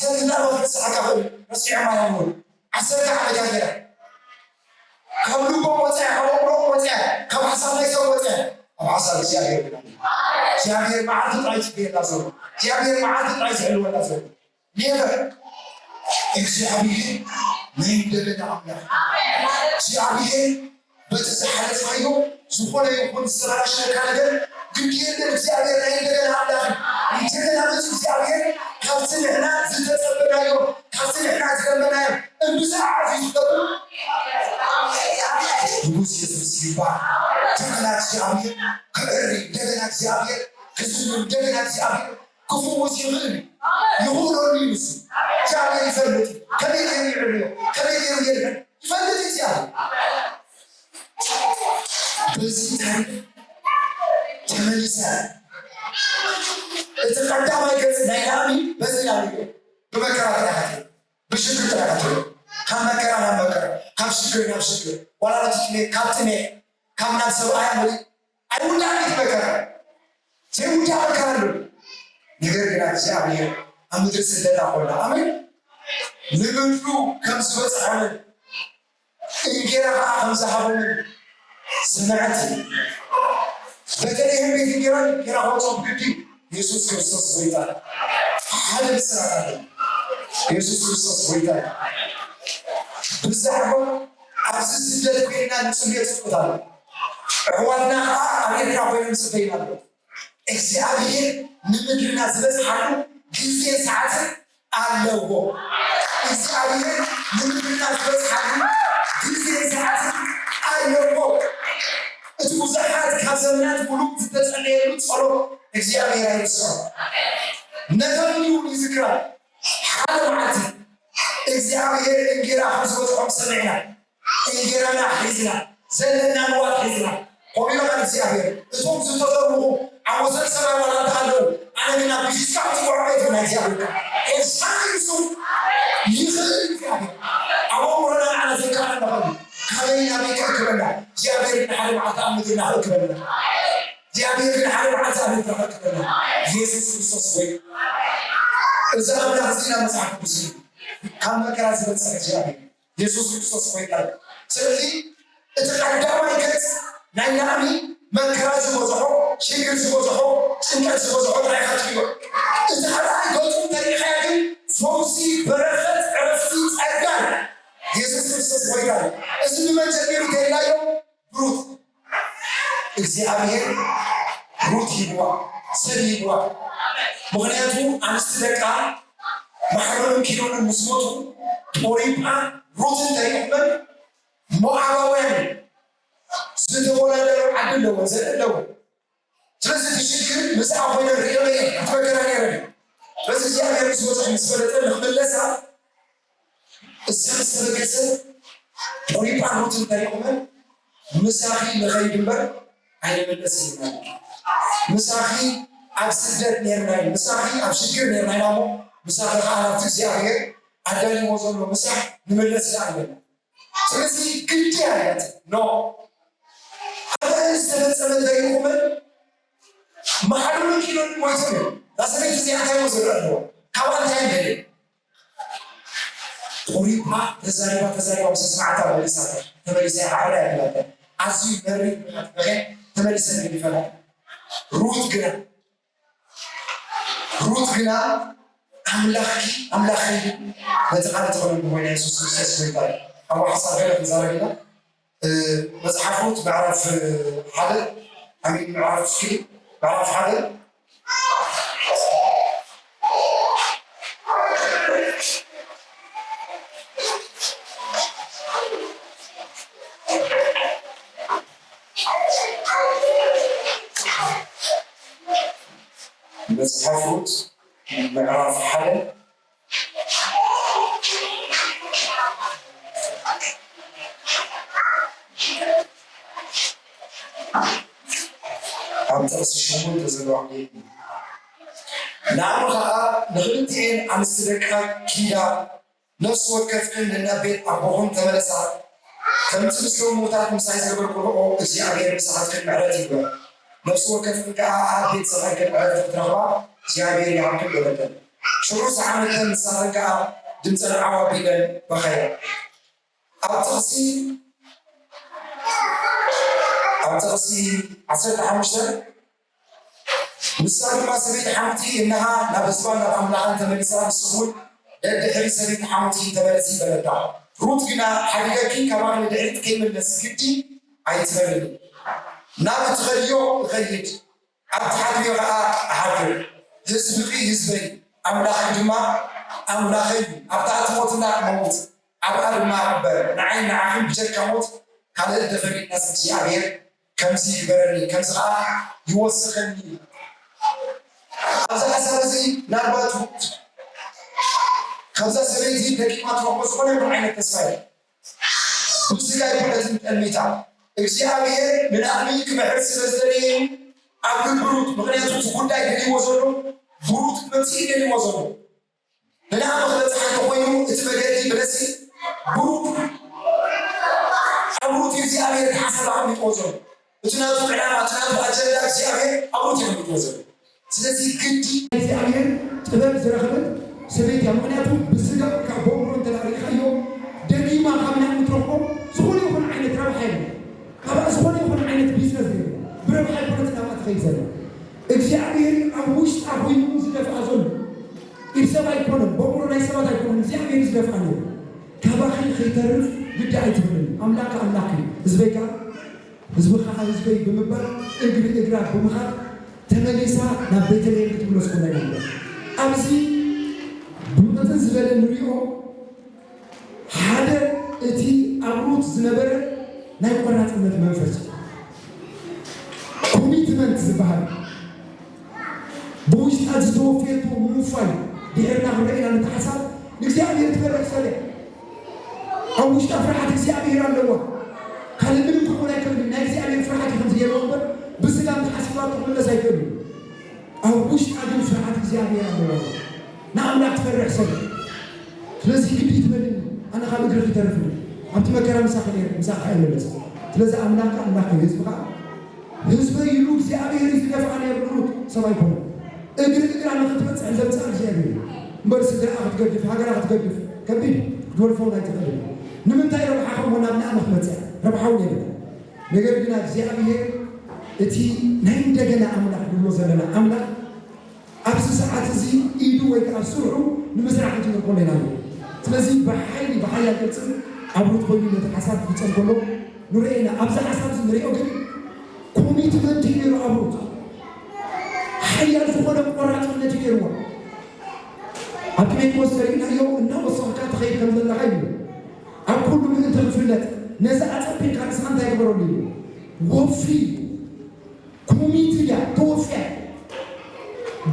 ሰብ እንዳባት ንስሓካ ኽእል ረሲዖም ኣይኣምኑን ዓሰርተ ዓመት ያገራ ካብ ልቦም ወፅያ ካብ ኣእምሮም ወፅያ ካብ ሓሳብ ናይ ሰብ ወፅያ ኣብ ሓሳብ እግዚኣብሔር እግዚኣብሔር መዓልቲ ጥራይ ዝብየላ ዘሎ እግዚኣብሔር መዓልቲ ጥራይ ዝሕልወላ ዘሎ ኔቨር እግዚኣብሔር ናይ እንደገና ኣምላኽ እግዚኣብሔር በቲ ዝሓለፍካዮ ዝኾነ ይኹን ዝተበላሸካ ነገር ግዲ የለን እግዚኣብሔር ናይ እንደገና ኣምላኽ እዩ እንደገና መፂ እግዚኣብሔር ካብቲ ንሕና ዝተፀበናዮ ካብቲ ንሕና ዝለመናዮ እምብዛ ዓፊ ዝገብር ንጉስ የሱስ ይባል እንደገና እግዚኣብሔር ክዕሪ እንደገና እግዚኣብሔር ክዝሉ እንደገና እግዚኣብሔር ክፍውስ ይኽእል ይኽእለሉ እዩ ንሱ እግዚኣብሔር ይፈልጥ ከመይ ገይሩ ይዕርዮ ከመይ ገይሩ የድሕን ይፈልጥ እግዚኣብሔር በዚ ታሪክ ተመሊሰ እቲ ቀዳማይ ገጽ ናይ ናእሚ በዚ ናእሚ ብመከራ ተረካተ ብሽግር ተረካተ ካብ መከራ ናብ መከራ ካብ ሽግር ናብ ሽግር ዋላ ነቲ ጥሜ ካብ ጥሜ ካብ ናብ ሰብኣያ ምሪ ኣይውዳእን እቲ መከራ ዘይውዳእ መከራ ኣሎ ነገር ግን እግዚኣብሔር ኣብ ምድሪ ስደት ኣኮና ኣሜን ንምድሩ ከም ዝበፅሐንን እንጌራ ከዓ ከም ዝሃቦምን ስምዐት በተለይም ቤት እንጌራ እንጌራ ከወፅኦም ግዲ የሱስ ክርስቶስ ጎይታ ሓደ ብስራት ኣለ የሱስ ክርስቶስ ጎይታ ብዛዕባ ኣብዚ ስደት ኮይና ንፅልዮ ፅቁት ኣሎ ኣሕዋትና ከዓ ኣብ ኤርትራ ኮይኖም ዝፅበይና ኣለዉ እግዚኣብሔር ንምድርና ዝበፅሓሉ ግዜን ሰዓትን ኣለዎ እግዚኣብሔር ንምድርና ዝበፅሓሉ ግዜን ሰዓትን ኣለዎ እቲ ብዙሓት ካብ ዘመናት ሙሉእ ዝተፀለየሉ ፀሎት እግዚኣብሔር ኣይርስዖ ነቶም ይዝክራ ሓደ መዓልቲ እግዚኣብሔር እንጌራ ከም ዝበፅሖም ሰሚዕና እንጌራና ሒዝና ዘለና ንዋት ሒዝና ኮሚሎ ካብ እግዚኣብሔር እቶም ዝተጠርኹ ኣብ ወሰን ሰማይ ዋላ እንተሃለዉ ኣነ ግን ኣብ ቢሽካ ክትቆዕሮ ይብል ናይ እግዚኣብሔር ቃል ኤልሳዕ ንሱ ይኽእል እግዚኣብሔር ኣብ ኣእምሮና ንዓና ዘይከኣል ንኸሉ ካበይ ናበይ ክዕክበና እግዚኣብሔር ንሓደ መዓልቲ ኣብ ምድርና ክእክበና እግዚኣብሔር ግን ሓደ መዓልቲ ኣብ ምድርና ክእክበና ኢየሱስ ክርስቶስ ወይ እዚ ኣምላኽ እዚ ናብ መጽሓፍ ቅዱስ እዩ ካብ መከራ ዝበፅሕ እግዚኣብሔር የሱስ ክርስቶስ ኮይና ስለዚ እቲ ቀዳማይ ገጽ ናይ ናእሚ መከራ ዝበዝሖ ሽግር ዝበዝሖ ጭንቀት ዝበዝሖ ጥራይ ከትሪኦ እቲ ካልኣይ ገጹ እንተሪኢኻዮ ግን ፈውሲ በረኸት ዕረፍቲ ጸጋ የሱስ ክርስቶስ ኮይና እዚ ብመን ጀሚሩ ተይላዮ ሩት እግዚኣብሔር ሩት ሂብዋ ሰብ ሂብዋ ምኽንያቱ ኣንስቲ ደቃ ማሕበርን ኪዶንን ምስ ሞቱ ጦሪጳ ሩትን ተሪኽበን ሞዓባውያን ዝተወዳደሩ ዓዲ ኣለወን ዘርኢ ኣለወን ስለዚ እቲ ሽግር ምስኣ ኮይነ ርእዮ ክትበገራ ነይረ በዚ እግዚኣብሔር ምስ ወፅሕ ምስ ፈለጠ ንክምለሳ እዛ ዝተበገሰ ጦሪጳ ሩትን ተሪኽበን ምሳኺ ንኸይድ እምበር ኣይንምለስን ኢና ምሳኺ ኣብ ስደት ነርና እዩ ምሳኺ ኣብ ሽግር ነርና ኢና እሞ ምሳኺ ከዓ ናብቲ እግዚኣብሔር ኣዳልዎ ዘሎ ምሳሕ ንምለስ ኢና ኣለና ስለዚ ግዲ ኣያት ኖ ኣበ ዝተፈፀመ ዘይኹምን መሓሉን ኪሎን ሞይቶም እዮም እዛ ሰበይቲ እዚኣ እንታይ ሞ ዝረአ ኣለዎ ካብኣ እንታይ ንደልየ ቁሪባ ተዛሪባ ተዛሪባ ምስ ኣስማዓታ መሊሳታ ተመሊሳ እያ ዓብዳ እያ ትብላታ ኣዝዩ መሪር ምኽንያት በኸ ተመሊሰ ገዲፈና ሩት ግና ሩት ግና ኣምላኽኪ ኣምላኸይ ነቲ ቃል ተኸለሉ ጎይታ የሱስ ክርስቶስ ጎይታ እዩ ኣብኡ ሓሳብ ገለ ክንዛረብ ኢና መፅሓፍ ሩት ምዕራፍ ሓደ ኣሜን ምዕራፍ እስኪ ምዕራፍ ሓደ መፅሓፍ ሩት ምዕራፍ ሓደ ጥቕሲ ሸሞንተ ዘለዋ ቃል እዩ። ንኣም ኸኣ ንኽልቲኤን ኣንስቲ ደቃ ኪዳ፣ ነፍሲ ወከፍክን ንናብ ቤት ኣቦኹን ተመለሳ፣ ከምቲ ምስቶም ምዉታት ምሳይ ዝገበርክንኦ እግዚኣብሔር ምሳኻትክን ምሕረት ይግበር። ነፍሲ ወከፍክን ከኣ ኣብ ቤት ሰብኣይክን ዕረፍቲ ክትረኽባ እግዚኣብሔር ይሃብክን በለተን። ሽዑ ዝዓመተን ንሳተን ከኣ ድምፀን ዓው ኣቢለን በኸያ። ኣብ ጥቕሲ ኣብ ጥቕሲ ዓሰርተ ሓሙሽተ ንሳ ድማ ሰበይቲ ሓሙቲ እንሃ ናብ ህዝባን ናብ ኣምላኽን ተመሊሳ፣ ንስኺ እውን ደድሕሪ ሰበይቲ ሓሙቲ ተመለሲ በለታ። ሩት ግና ሓዲገኪ ካባኺ ንድሕሪት ከይምለስ ግዲ ኣይትበልኒ። ናብ እትኸድዮ እኸይድ፣ ኣብ ትሓድርዮ ኸዓ እሓድር። ህዝብኺ ህዝበይ፣ ኣምላኽኪ ድማ ኣምላኸይ እዩ። ኣብታ እትሞትላ እመውት፣ ኣብኣ ድማ እቕበር። ንዓይን ንዓኽን ብጀካ ሞት ካልእ እንተፈሪድናስ እግዚኣብሔር ከምዚ ይግበረኒ፣ ከምዚ ኸዓ ይወስኸኒ። ኣብዚ ሓሳብ እዚ ምናልባት ከምዛ ሰበይቲ ደጊማ ትረኽቦ ዝኾነ ይኹን ዓይነት ተስፋ የለን። ብስጋ ኣይኮነትን ጠልሚታ። እግዚኣብሔር ንላዕሊ ክምሕር ስለ ዝደለየ እዩ ኣብ ልቢ ሩት፣ ምኽንያቱ እቲ ጉዳይ ደልይዎ ዘሎ፣ ብሩት ክመጽእ እዩ ደልይዎ ዘሎ። ንላዕሊ ክበጽሓ እንተኾይኑ እቲ መገዲ ብለሲ ብሩት፣ ኣብ ሩት እዩ እግዚኣብሔር ሓሳብ ኣቐሚጥዎ ዘሎ። እቲ ናቱ ዕላማ፣ እቲ ናቱ ኣጀንዳ እግዚኣብሔር ኣብ ሩት እዩ ኣቐሚጥዎ ዘሎ። ስለዚ ግዲ እግዚኣብሔር ጥበብ ዝረኸበት ሰበይቲ እያ። ምኽንያቱ ብስጋ ካብ በእምሮ እንተ ደኣ ርኢኻዮ፣ ደጊማ ካብ ናይ ምትረኽቦ ዝኾነ ይኹን ዓይነት ረብሓ የለን። ካብኣ ዝኾነ ይኹን ዓይነት ቢዝነስ የለን። ብረብሓ ኣይኮነትን ናብኣ ትኸይድ ዘላ። እግዚኣብሔር ኣብ ውሽጣ ኮይኑ ዝደፍኣ ዘሎ። ኢድ ሰብ ኣይኮነን፣ በእምሮ ናይ ሰባት ኣይኮነን፣ እግዚኣብሔር እዩ ዝደፍኣ ነይሩ። ካባኺ ከይተርፍ ግዲ ኣይትብልን። ኣምላኽ ኣምላኽ እዩ። ህዝበይ ከኣ ህዝቢ ኸዓ ህዝበይ ብምባል እግሪ እግራ ብምኻድ ተመሊሳ ናብ ቤተልሔም ክትምለስ ኮላ ኢና ንብል። ኣብዚ ብቕጽል ዝበለ ንሪኦ ሓደ እቲ ኣብ ሩት ዝነበረ ናይ ቆራጽነት መንፈስ ኮሚትመንት ዝበሃል ብውሽጣ ዝተወፍየቶ ምውፋይ ድሕርና ክንረኢና ነቲ ሓሳብ ንእግዚኣብሔር ትፈርሕ ሰብ እያ። ኣብ ውሽጣ ፍርሓት እግዚኣብሔር ኣለዋ። ካልእ ምንም ክኸውን ኣይክእልን። ናይ እግዚኣብሔር ፍርሓት እዩ ከምዚ ገይርዎ እምበር ብስጋ እንተሓሲብዋ ክትምለስ ኣይክእልን። ኣብ ውሽጣ ግን ፍርሓት እግዚኣብሔር ኣለዋ። ንኣምላኽ ትፈርሕ ሰብ። ስለዚ ግዲ ትበልኒ፣ ኣነ ካብ እግርኺ ይተርፍኒ። ኣብቲ መከራ ምሳኺ ነይረ፣ ምሳኺ ከኣ ይመለስ። ስለዚ ኣምላኽ ኣምላኽ እዩ፣ ህዝቢ ከኣ ህዝበይ ኢሉ እግዚኣብሔር እዩ ዝደፍኣ ነይሩ ንሩት፣ ሰብ ኣይኮነን። እግሪ እግራ ንኽትበጽሕ ዘምጽኣ እግዚኣብሔር እዩ። እምበር ስድራኣ ክትገድፍ፣ ሃገራ ክትገድፍ ከቢድ እዩ። ክትወልፎ እውን ኣይትኽእልን። ንምንታይ ረብሓ ከምኡ ናብ ንኣ ንኽመጽእ ረብሓ እውን የብላ። ነገር ግና እግዚኣብሔር እቲ ናይ እንደገና ኣምላኽ ንብሎ ዘለና ኣምላኽ ኣብዚ ሰዓት እዚ ኢዱ ወይ ከዓ ስርሑ ንምስራሕ ክንጅምር ከሎ ኢና ንርኢ። ስለዚ ብሓይሊ ብሓያል ቅርፂ ኣብ ሩት ኮይኑ ነቲ ሓሳብ ክፍፀም ከሎ ንሪኦ ኢና። ኣብዚ ሓሳብ እዚ ንሪኦ ግን ኮሚትመንት እዩ ነይሩ ኣብ ሩት። ሓያል ዝኾነ ቆራፅነት እዩ ነይርዎ። ኣብ ጢሞቴዎስ ዘሪእናዮ እናወሰኽካ ትኸይድ ከም ዘለኻ እዩ። ኣብ ኩሉ ምእንቲ ክፍለጥ ነዚ ኣፀቢቕካ ርእስኻ እንታይ ግበረሉ እዩ። ወፊ ኮሚት እያ፣ ተወፍያ።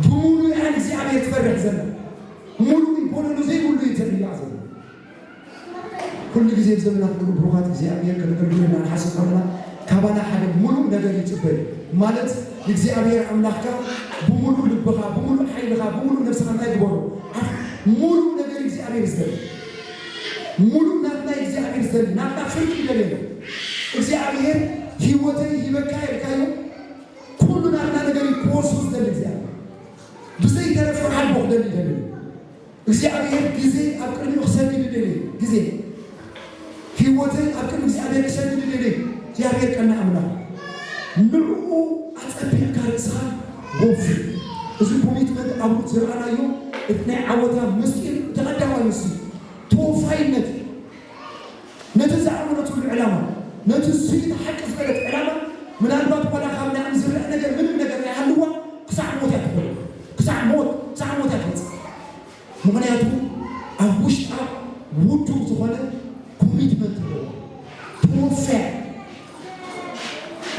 ብምሉእ እያ ንእግዚኣብሔር ትፈርሕ ዘላ። ምሉእ እዩ፣ ጎደሎ ዘይብሉ እዩ ተርእያ ዘሎ። ኩሉ ግዜ ኣብ ዘመናት ኩሉ ብሩኻት እግዚኣብሔር ከነገልግሎ ኢና ንሓስብ ከለና ካባና ሓደ ምሉእ ነገር ይጽበ እዩ። ማለት ንእግዚኣብሔር ኣምላኽካ ብምሉእ ልብኻ፣ ብምሉእ ሓይልኻ፣ ብምሉእ ነፍስኻ እንታይ ግበሮ? ኣብ ምሉእ ነገር እግዚኣብሔር ዝደሊ። ምሉእ ናትና እግዚኣብሔር ዝደሊ፣ ናትና ፍርቂ ይደሊ። እግዚኣብሔር ህይወተይ ሂበካ ኢልካዮ ኩሉ ናትና ነገር እዩ ክወርሶ ዝደሊ እግዚኣብሔር። ብዘይተረፈ ሓልቦ ክደሊ ይደሊ። እግዚኣብሔር ግዜ ኣብ ቅድሚኡ ክሰግድ ይደሊ። ግዜ ህይወተይ ኣብ ቅድሚ እግዚኣብሔር ክሰግድ ይደሊ። እግዚኣብሔር ቀና ኣምላኽ። ንዕኡ ኣጸቢቕካ ርእስኻ ወፊ። እዚ ኮሚትመንት ኣብ ሩት ዝረኣናዮ እቲ ናይ ዓወታ ምስጢር እቲ ቀዳማይ ንሱ እዩ። ተወፋይነት እዩ። ነቲ ዝኣመነትሉ ዕላማ፣ ነቲ ስኢት ሓቂ ዝበለት ዕላማ፣ ምናልባት ዋላ ካብ ንኣም ዝረአ ነገር ምንም ነገር ኣይሃልዋ፣ ክሳዕ ሞት እያ ትኾን። ክሳዕ ሞት፣ ክሳዕ ሞት እያ ትበጽሕ። ምኽንያቱ ኣብ ውሽጣ ውዱእ ዝኾነ ኮሚትመንት ኣለዎ። ተወፍያ።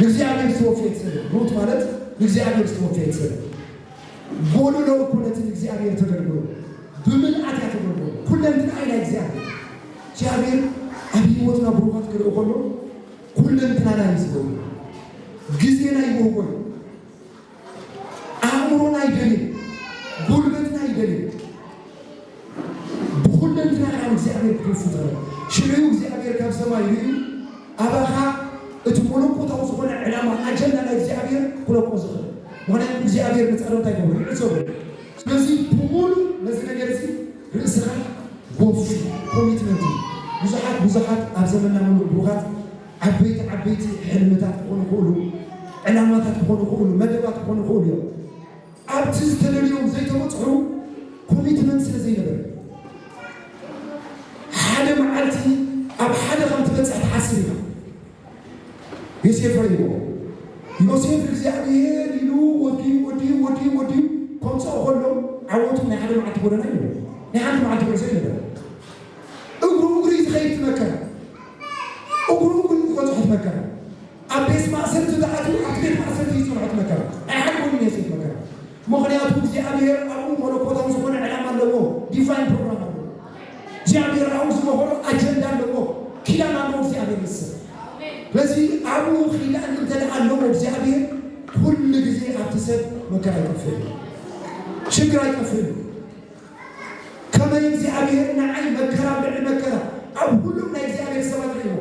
ንእግዚኣብሔር ዝተወፍየት ሰብ። ሩት ማለት ንእግዚኣብሔር ዝተወፍየት ሰብ። ጎደሎ እኮ ነቲ ንእግዚኣብሔር ተገልግሎ፣ ብምልኣት እያ ተገልግሎ። ኩለንትና ኢና እግዚኣብሔር። እግዚኣብሔር ኣብ ህይወትና ብሩኻት ክርኢ ከሎ ኩለንትናና እዩ ዝገብሮ። ግዜና ይወጎ እዩ። ኣባኻ እቲ መለኮታዊ ዝኾነ ዕላማ ኣጀንዳ ናይ እግዚኣብሔር ክለቆ ዝኽእል። ምኽንያቱ እግዚኣብሔር ንጸረምታ ይገብሩ ይዕዘቡ። ስለዚ ብምሉእ ነዚ ነገር እዚ ርእስኻ ወፊ ኮሚትመንት እዩ። ብዙሓት ብዙሓት ኣብ ዘመንና ምሉእ ብሩኻት ዓበይቲ ዓበይቲ ሕልምታት ክኾኑ ይኽእሉ፣ ዕላማታት ክኾኑ ይኽእሉ፣ መደባት ክኾኑ ይኽእሉ እዮም። ኣብቲ ዝተደልዮም ዘይተበፅሑ ኮሚትመንት ስለ ዘይነበረ ሓደ መዓልቲ ኣብ ሓደ ከም ትበፅሕ ትሓስብ ኢኻ። ዮሴፍ ረይዎ ዮሴፍ እግዚኣብሔር ኢሉ ወዲዩ ወዲዩ ወዲዩ ወዲዩ ከምፅኦ ከሎ ዓወቱ ናይ ሓደ መዓልቲ ጎደና እዩ። ናይ ሓንቲ መዓልቲ ጎደና እዩ። እግሩ እግሩ እዩ ዝኸይድ መከራ እግሩ እግሩ ዝበፅሖት መከራ ኣብ ቤት ማእሰርቲ ዝኣትዉ ኣብቲ ቤት ማእሰርቲ ይፅንሖት መከራ ናይ ሓደ ጎኒ ዮሴፍ መከራ ምኽንያቱ እግዚኣብሔር ኣብኡ መለኮታዊ ዝኾነ ዕላማ ኣለዎ። ዲቫይን ፕሮግራም ኣለዎ። እግዚኣብሔር ኣብኡ ዝመኸሮ ኣጀንዳ ኣለዎ። ኪዳን ኣለዎ እግዚኣብሔር ምስ ሰብ ስለዚ ኣብኡ ኪዳን እንተደኣ ኣለዎ እግዚኣብሔር ኩሉ ግዜ ኣብቲ ሰብ መከራ ኣይጠፍእን ሽግር ኣይጠፍእን። ከመይ እግዚኣብሔር ንዓይ መከራ ኣብ ልዕሊ መከራ ኣብ ሁሉም ናይ እግዚኣብሔር ሰባት ርእይዎ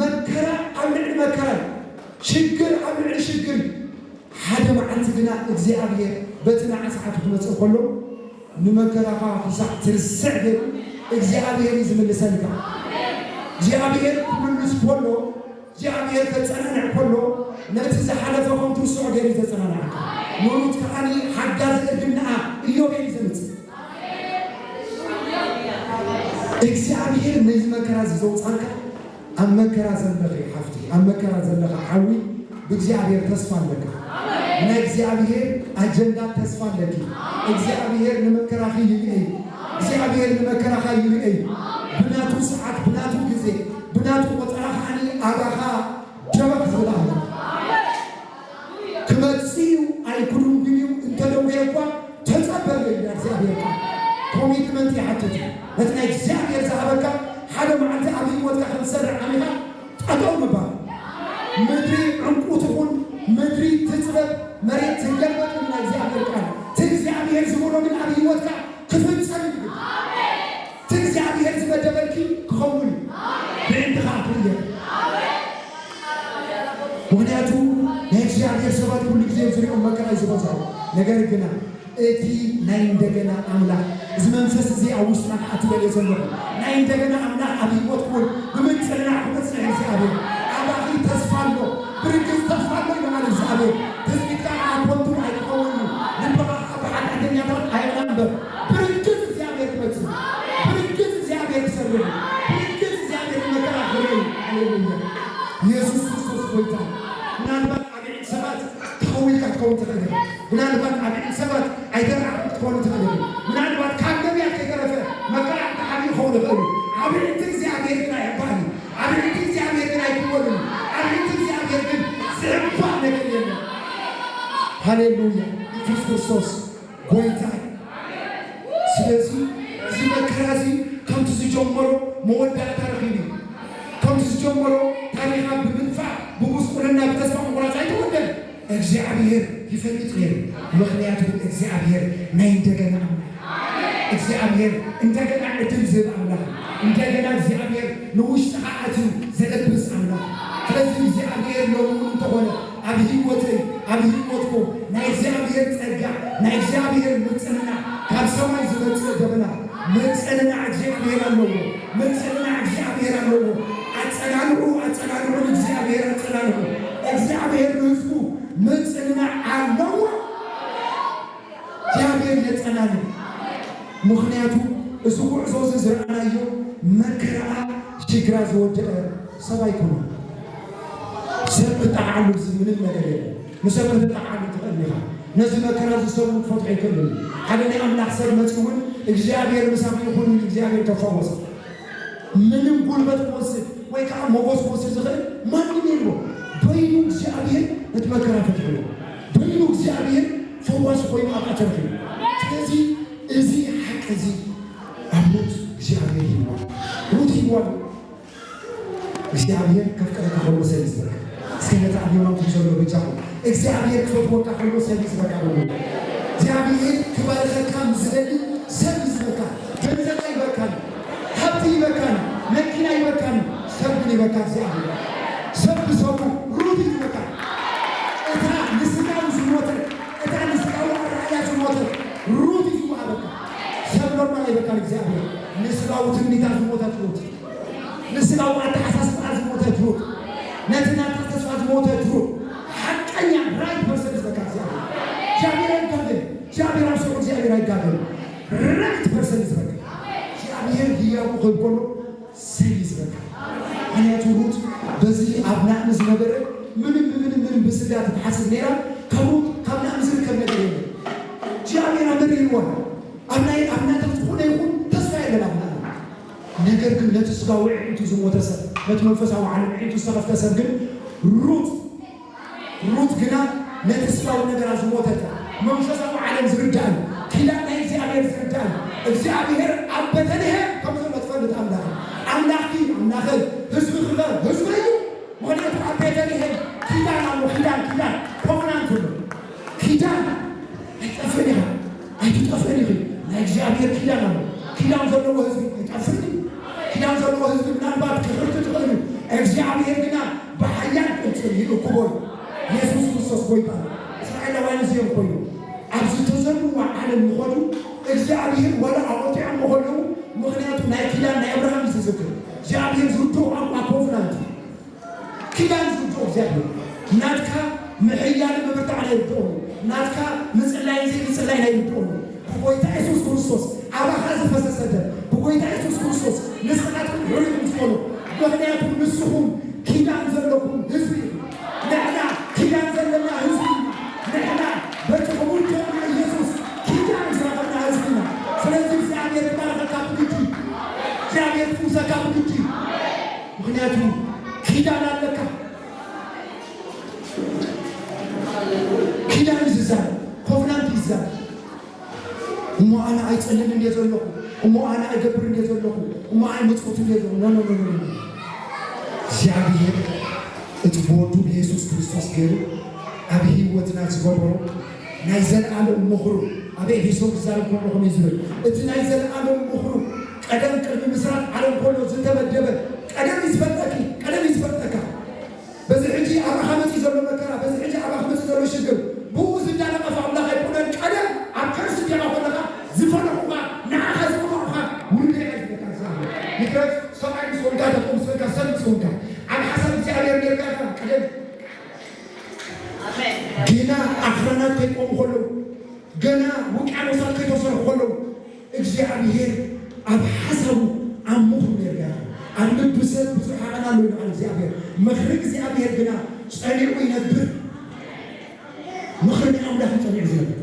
መከራ ኣብ ልዕሊ መከራ ሽግር ኣብ ልዕሊ ሽግር ሓደ መዓልቲ ግና እግዚኣብሔር በቲ ንዓ ሰዓቱ ክመፅእ ከሎ ንመከራኻ ክሳዕ ትርስዕ ገይሩ እግዚኣብሔር እዩ ዝምልሰልካ እግዚኣብሔር ክምልስ ከሎ እግዚኣብሔር ከጸናንዕ ከሎ ነቲ ዝሓለፈ ከም ትርስዖ ገይሩ ዘጸናንዓካ ምሩት ከዓኒ ሓጋዚ እርግናኣ እዮብ እዩ ዘምጽእ እግዚኣብሔር ነዚ መከራ እዚ ዘውፃልካ ኣብ መከራ ዘለኺ ሓፍቲ ኣብ መከራ ዘለኻ ሓዊ ብእግዚኣብሔር ተስፋ ኣለካ ናይ እግዚኣብሔር ኣጀንዳ ተስፋ ኣለኪ እግዚኣብሔር ንመከራኺ ይርኤ እግዚኣብሔር ንመከራኻ ይርኤ ብናቱ ሰዓት ብናቱ ግዜ ብናቱ ቆፀራ ከዓኒ ኣባኻ ጀበኽ ዝብል ኣሎ ክመፅእ እዩ ኣይኩዱን ግን እዩ እንተደውየ እኳ ተፀበል ይልና እግዚኣብሔር ቃል ኮሚትመንት ይሓትት እዩ ነቲ ናይ እግዚኣብሔር ዝሃበካ ሓደ መዓልቲ ኣብ ህይወትካ ከም ዝሰርሕ ኣሚኻ ጠጠው ምባል ምድሪ ዕንቁ ትኹን ምድሪ ትፅበብ መሬት ትገልበጥ ይልና እግዚኣብሔር ቃል እቲ እግዚኣብሔር ዝበሎ ግን ኣብ ህይወትካ ክፍፀም እዩ እቲ እግዚኣብሔር ዝመደበልኪ ክኸውን እዩ ብዕንዲ ከዓ ትርየት ምኽንያቱ ናይ እግዚኣብሔር ሰባት ኩሉ ግዜ ዝሪኦም መከራ እዩ ዝበዝሖ ነገር ግና እቲ ናይ እንደገና ኣምላኽ እዚ መንፈስ እዚ ኣብ ውስጥና ክኣትበል እየ ዘለኹ ናይ እንደገና ኣምላኽ ኣብ ህይወትኩም ብምንፅርና ክመፅእ እግዚኣብሔር ኣባኺ ተስፋ ኣሎ ብርግፅ ተስፋ ኣሎ ይበሃል እግዚኣብሔር ትፅቢትካ ከዓ ኮንቱ ኣይክኸውን እዩ ልብኻ ከዓ ብሓጢኣተኛታት ኣይቕና እምበር ብርግፅ እግዚኣብሔር ክመፅእ ብርግፅ እግዚኣብሔር ክሰርሕ ብርግፅ እግዚኣብሔር መከራ ክርኢ ሃሌሉያ ኢየሱስ ክርስቶስ ጎይታ ምናልባት ኣብ ኢድ ሰባት ተኸዊልካ ክትከውን ትኽእል ምናልባት ኣብ ኢድ ሰባት ኣይተረኣኹ ክትከውን ትኽእል ምናልባት ካብ ነቢያት ከይተረፈ መከራ ተሓቢኡ ክኸውን ይኽእል ኣብ ኢድ እግዚኣብሔር ግን ኣይሕባእን ኣብ ኢድ እግዚኣብሔር ግን ኣይክወልን ኣብ ኢድ እግዚኣብሔር ግን ዝሕባእ ነገር የለን ሃሌሉያ ኢየሱስ ክርስቶስ ጎይታ እዩ። ስለዚ እዚ መከራ እዚ ከምቲ ዝጀመሮ መወዳእታ ረኺቡ እዩ። ከምቲ ዝጀመሮ ታሪኻ ብምጥፋእ ብጉስቁልና ብተስፋ ምቑራፅ ኣይተወደን። እግዚኣብሔር ይፈልጥ ነይሩ። ምኽንያቱ እግዚኣብሔር ናይ እንደገና ኣምላኽ እግዚኣብሔር እንደገና ዕድል ዝህብ ኣምላኽ እንደገና እግዚኣብሔር ንውሽጥኻ ኣትዩ ዘእብስ ኣምላኽ። ስለዚ እግዚኣብሔር ሎሚ እውን እንተኾነ ኣብ ህይወተይ ኣብ ህይወትኩም ናይ እግዚኣብሔር ጸጋ ናይ እግዚኣብሔር ምጽንና ካብ ሰማይ ዝመጽእ ደበና ምጽንና እግዚኣብሔር ኣለዎ። ምጽንና እግዚኣብሔር ኣለዎ። ኣጸናንዑ ኣጸናንዑ ንእግዚኣብሔር ኣጸናንዑ። እግዚኣብሔር ንህዝቡ ምጽንና ኣለዎ። እግዚኣብሔር የጸናንዕ። ምኽንያቱ እዚ ጉዕዞ እዚ ዝረኣናዮ መከራኣ ሽግራ ዝወደቐ ሰብ ኣይኮነን። ሰብ ክጠዓዓሉ እዚ ምንም ነገር የለን። ንሰብ ክትጠዓዓሉ ትኽእል ኢኻ። ነዚ መከራ እዚ ሰብ እውን ክፈትሖ ኣይክእልን እዩ። ሓደ ናይ ኣምላኽ ሰብ መፂኡ እውን እግዚኣብሔር ምሳኺ ይኹን ኢሉ እግዚኣብሔር ከፋወሰ ምንም ጉልበት ክወስድ ወይ ከዓ ሞጎስ ክወስድ ዝኽእል ማንም የልቦ። በይኑ እግዚኣብሔር ነቲ መከራ ፈትሕዎ። በይኑ እግዚኣብሔር ፈዋሲ ኮይኑ ኣብኣ ተረኺቡ። ስለዚ እዚ ሓቂ እዚ ኣብ ሩት እግዚኣብሔር ሂብዋ። ሩት ሂብዋ እግዚኣብሔር ከፍቅረካ ከሎ ሰብ ይዝበካ። እስከ ነቲ ኣብ የማንኩም ዘሎ በጃኹም እግዚኣብሔር ክፈትወካ ከሎ ሰብ ይዝበካ በሉ። እግዚኣብሔር ክባርኸካ ምስ ዝደሊ ሰብ ይዝበካ። ገንዘብ ኣይበካን፣ ሃብቲ ይበካን፣ መኪና ይበካን፣ ሰብ ግን ይበካ እግዚኣብሔር። ሰብ ብሰቡ ሩት እዩ ዝበካ። እታ ንስጋዊ ዝሞተ፣ እታ ንስጋዊ ኣረኣእያ ዝሞተ ሩት እዩ ዝወሃበካ። ሰብ ኖርማል ኣይበካን እግዚኣብሔር። ንስጋዊ ትምኒታ ዝሞተት ሩት፣ ንስጋዊ ኣተሓሳስባ ዝሞተት ሩት፣ ነቲ ናታ ተስፋ ዝሞተት ሩት፣ ሓቀኛ ራይት ፐርሰን ዝበካ እግዚኣብሔር። እግዚኣብሔር ኣይጋገን። እግዚኣብሔር ኣብ ስርሑ እግዚኣብሔር ኣይጋገን። ራይት ፐርሰን ዝበካ። እግዚኣብሔር ህያው ክህብ ከሎ ሰብ ይዝረጋ። ምክንያቱ ሩት በዚ ኣብ ናእሚ ዝነበረ ምንም ምንም ምንም ብስጋ ትትሓስብ ነይራ። ካብ ሩት ካብ ናእሚ ዝርከብ ነገር የለን። እግዚኣብሔር ኣመሪርዋ። ኣብ ናይ ኣብ ናታ ዝኾነ ይኹን ተስፋ የለን ኣብ ናእሚ። ነገር ግን ነቲ ስጋዊ ኣዒንቱ ዝሞተ ሰብ፣ ነቲ መንፈሳዊ ዓለም ኣዒንቱ ዝተኸፍተ ሰብ ግን ሩት ሩት ግና ነቲ ስጋዊ ነገራ ዝሞተት፣ መንፈሳዊ ዓለም ዝርዳእን ኪዳን ናይ እግዚኣብሔር ዝርዳእን፣ እግዚኣብሔር ኣብ ቤተልሔም ከም ዘሎ ትፈልጥ ኣምላኽ፣ ኣምላኽኪ ኣምላኸይ፣ ህዝብኺኸ ህዝበይ እዩ። ምኽንያቱ ኣብ ቤተልሔም ኪዳን ኣሎ። ኪዳን ኪዳን ኮቨናንት ኣሎ። ኪዳን ኣይትጠፍእን ኢኻ፣ ኣይትጠፍእን ኢኺ። ናይ እግዚኣብሔር ኪዳን ኣሎ። ኪዳን ዘለዎ ህዝቢ ኣይጠፍእን እዩ። ኪዳን ዘለዎ ህዝቢ ምናልባት ክሕርት ትኽእል እዩ። እግዚኣብሔር ግና ብሓያል ቅልጽም ይእክቦ እዩ። የሱስ ክርስቶስ ጎይታ እዩ። እስራኤላውያን እዚኦም ኮይኑ ኣብ ዝተዘርዋ ዓለም ይኸዱ። እግዚኣብሔር ዋላ ኣቆጢዖም ከለዉ፣ ምኽንያቱ ናይ ኪዳን ናይ ኣብርሃም እዩ ዝዝክር። እግዚኣብሔር ዝርድኦ ቋንቋ ኮቨናንት እዩ። ኪዳን ዝርድኦ እግዚኣብሔር ናትካ ምሕያል ምብርታዕ ናይ ርድኦ፣ ናትካ ምጽላይ ዘይምጽላይ ናይ ርድኦ። ብጎይታ የሱስ ክርስቶስ ኣባኻ ዝፈሰሰ ደም፣ ብጎይታ የሱስ ክርስቶስ ንስኻትኩም ሕሩይ ኢኹም ትኾኑ። ምኽንያቱ ንስኹም ኪዳን ዘለኩም ህዝቢ ኢኹም። ንሕና ኪዳን ዘለና ህዝቢ ኢና። ንሕና በቲ ክቡር ደም ናይ ኢየሱስ ኪዳን ዝረኸብና ህዝቢ ኢና። ስለዚ እግዚኣብሔር ይባርኸካ ብግዲ፣ እግዚኣብሔር ይፍውሰካ ብግዲ። ምኽንያቱ ኪዳን ኣለካ። ኪዳን እዩ ዝዛረብ፣ ኮቨናንት እዩ ዝዛረብ። እሞ ኣነ ኣይጸልን እንድየ ዘለኹ፣ እሞ ኣነ ኣይገብር እንድየ ዘለኹ፣ እሞ ኣይመጽኩት እንድየ ዘለኹ። ኖ፣ ኖ፣ ኖ፣ ኖ፣ ኖ። እግዚኣብሔር እቲ ብወዱ ብየሱስ ክርስቶስ ገይሩ ኣብ ህይወትና ዝገበሮ ናይ ዘለኣለም ምኽሩ፣ ኣብ ኤፌሶን ክዛረብ ከሎ ከመይ ዝብል፣ እቲ ናይ ዘለኣለም ምኽሩ ቀደም ቅድሚ ምስራት ዓለም ከሎ ዝተመደበ፣ ቀደም እዩ ዝፈልጠኪ፣ ቀደም እዩ ዝፈልጠካ። በዚ ሕጂ ኣባኻ መጺኡ ዘሎ መከራ፣ በዚ ሕጂ ኣባኻ መጺኡ ዘሎ ሽግር፣ ብኡ ዝዳነቐ ኣምላኽ ኣይኮነን። ቀደም ኣብ ከርሲ ዲኻ ከለኻ ዝፈለኹኻ፣ ንዓኻ ዝቐባእኻ ውሉደይ እየ ዝብለካ እግዚኣብሔር። ይትረፍ ሰብኣይ ምስ ኮንካ፣ ደቂ ምስ ኮንካ፣ ሰብ ምስ ኮንካ፣ ኣብ ሓሳብ እግዚኣብሔር ኔርካ ኢኻ ቀደም። ኣሜን። ጌና ኣኽራናት ከይቆሙ ከለዉ፣ ገና ውቅያኖሳት ከይተሰርሑ ከለዉ፣ እግዚኣብሔር ኣብ ሓሳቡ ኣብ ምኽሩ ኔርካ። ኣብ ልቢ ሰብ ብዙሕ ዓቐን ኣሎ ይበሃል እግዚኣብሔር። ምኽሪ እግዚኣብሔር ግና ጸኒዑ ይነብር። ምኽሪ ናይ ኣምላኽ እዩ ጸኒዑ ዝነብር።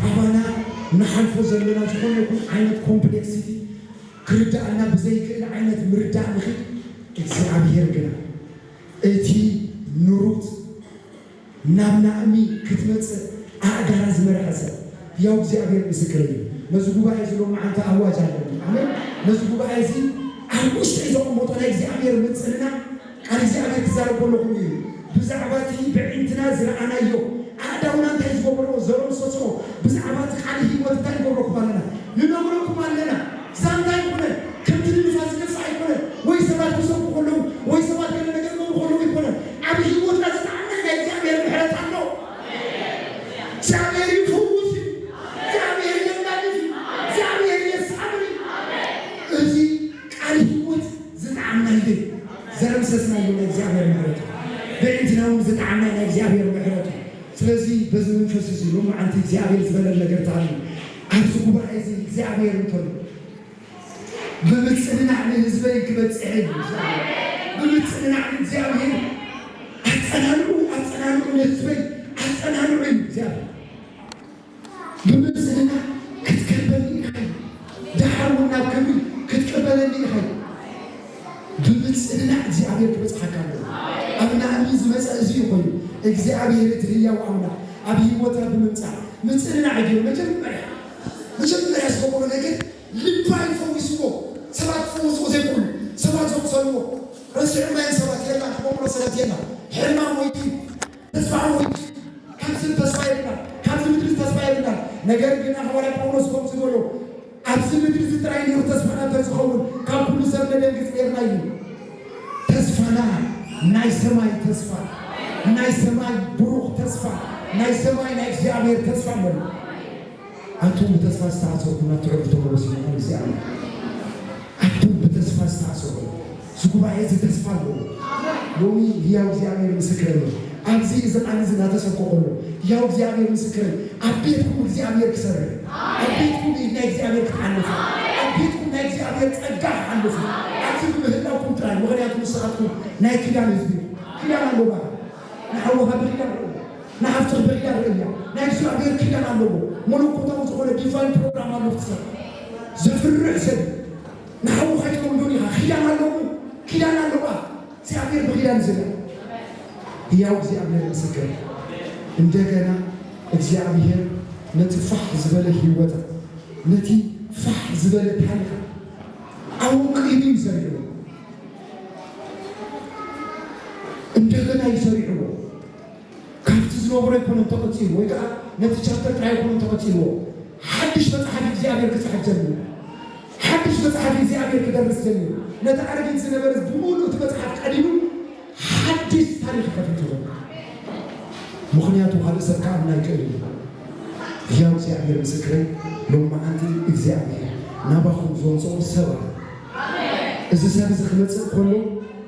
ኣባና ንሓልፎ ዘለና ዝኾነ ይኹን ዓይነት ኮምፕሌክሲቲ ክርድኣና ብዘይክእል ዓይነት ምርዳእ ንኽእል፣ እግዚኣብሔር ግና እቲ ንሩት ናብ ናእሚ ክትመጽእ ኣእጋራ ዝመርሐ ሰብ፣ ያው እግዚኣብሔር ምስክር እዩ። ነዚ ጉባኤ እዚ ሎማዓንቲ ኣዋጅ ኣለኒ። ኣሜን። ነዚ ጉባኤ እዚ ኣብ ውሽጢ ዘቐመጦ ናይ እግዚኣብሔር ምጽንና ቃል እግዚኣብሔር ክዛረብ ከለኹም እዩ። ብዛዕባ እቲ ብዕንትና ዝረኣናዮ፣ ኣእዳውና እንታይ ዝገበሮ ዘረምሰሶ፣ ብዛዕባ እቲ ቃል ህይወት እንታይ ንገብረኩም ኣለና? ንነግረኩም ኣለና። ዛንታ ኣይኮነን፣ ከምቲ ንንፋስ ዝነፍስ ኣይኮነን፣ ወይ ሰባት ክሰብኩ ከለዉ፣ ወይ ሰባት ገለ ነገር ክገብሩ ከለዉ ኣይኮነን። ኣብ ህይወትና ዝጠዓመ ናይ እግዚኣብሔር ምሕረት ኣሎ። እግዚኣብሔር ይፍውስ እዩ። እግዚኣብሔር የናድፍ እዩ። እግዚኣብሔር የሳብር እዩ። እዚ ቃል ህይወት ዝጠዓምናዮ፣ ዘረምሰስናዮ ናይ እግዚኣብሔር ምሕረት እዩ። ብዕንትና እውን ዝጠዓምናዮ ናይ እግዚኣብሔር ምሕረት እዩ። ስለዚ በዚ መንፈስ እዚ ሎማዓንቲ እግዚኣብሔር ዝበለን ነገር ታሪክ ኣብዚ ጉባኤ እዚ እግዚኣብሔር እንተሎ ብምጽንናዕ ንህዝበይ ክበጽሕ እዩ። ብምጽንናዕ ንእግዚኣብሔር ኣጸናንዑ፣ ኣጸናንዑ ንህዝበይ ኣጸናንዑ እዩ እግዚኣብሔር። ብምጽንናዕ ክትቀበልኒ ኢኻ። ደሓር እውን ናብ ክብሪ ክትቀበለኒ ኢኻ። ብምጽንናዕ እግዚኣብሔር ክበጽሓካ ኣለዎ። ኣብ ናእሚ ዝመጸ እዚ እዩ ኮይኑ እግዚኣብሔር እቲ ህያው ኣምላኽ ኣብ ህይወትና ብምምጻእ ምጽንናዕ እዩ። መጀመርያ መጀመርያ ዝገበሮ ነገር ልባ ይፈውስዎ። ሰባት ክፈውስዎ ዘይክእሉ ሰባት ዘቁሰልዎ ረሲዑ ማየን ሰባት የላ ክቆምሮ ሰባት የላ ሕማም ወይ ተስፋ ወይ ካብዚ ተስፋ የብልና፣ ካብዚ ምድሪ ተስፋ የብልና። ነገር ግን ሃዋርያ ጳውሎስ ከም ዝበሎ ኣብዚ ምድሪ እዚ ጥራይ ነይሩ ተስፋና እንተዝኸውን ካብ ኩሉ ሰብ ነደንግጽ ነይርና እዩ። ተስፋና ናይ ሰማይ ተስፋ፣ ናይ ሰማይ ብሩኽ ተስፋ፣ ናይ ሰማይ ናይ እግዚኣብሔር ተስፋ ኣለና። ኣቱም ብተስፋ ዝተኣሰርኩም ናብ ትዕርፉ ተመለሱ ይብል እግዚኣብሔር። ኣቱም ብተስፋ ዝተኣሰርኩም፣ እዚ ጉባኤ እዚ ተስፋ ኣለዎ። ሎሚ ህያው እግዚኣብሔር ምስክር ኣሎ። ኣብዚ እዚ ቃል እዚ እናተሰብከ ከሎ ህያው እግዚኣብሔር ምስክር፣ ኣብ ቤትኩም እግዚኣብሔር ክሰርሕ፣ ኣብ ቤትኩም ኢድ ናይ እግዚኣብሔር ክትሓልፍ፣ ኣብ ቤትኩም ናይ እግዚኣብሔር ጸጋ ክሓልፍ፣ ኣብዚ ብምህላውኩም ጥራይ። ምኽንያቱ ንስኻትኩም ናይ ኪዳን ህዝቢ፣ ኪዳን ኣለዋ። ንሓወኻ ብኺዳን ርእያ፣ ንሓፍትኽ ብኺዳን ርእያ። ናይ እግዚኣብሔር ኪዳን ኣለዎ። መለኮታዊ ዝኾነ ዲቫይን ፕሮግራም ኣሎ። እቲ ሰብ ዘፍርሕ ሰብ ንሓውኻ ኣይትወልዶን ኢኻ። ኪዳን ኣለዎ፣ ኪዳን ኣለዋ። እግዚኣብሔር ብኺዳን ዝርያ። ህያው እግዚኣብሔር ምስክር። እንደገና እግዚኣብሔር ነቲ ፋሕ ዝበለ ህይወታ፣ ነቲ ፋሕ ዝበለ ታሪኻ ኣወቂሉ እዩ ዘሪእዎ። እንደገና እዩ ዘሪእዎ። ካብቲ ዝነበሮ ኣይኮነን ተቐጺሉ፣ ወይ ከዓ ነቲ ቻፕተር ጥራይ ኣይኮነን ተቐጺልዎ። ሓድሽ መጽሓፍ እግዚኣብሔር ክጽሕፍ ጀሚሩ። ሓድሽ መጽሓፍ እግዚኣብሔር ክደርስ ጀሚሩ። ነቲ ኣረጊት ዝነበረ ብምሉእ እቲ መጽሓፍ ቀዲዱ ሓድሽ ታሪኽ ከፊቱ ዘሎ። ምኽንያቱ ካልእ ሰብ ክኣምና ኣይክእልን እዩ። ህያው እግዚኣብሔር ምስክረይ፣ ሎማዓንቲ እግዚኣብሔር ናባኹም ዘውፅኦ ሰብ ኣሎ። እዚ ሰብ እዚ ክመፅእ ከሎ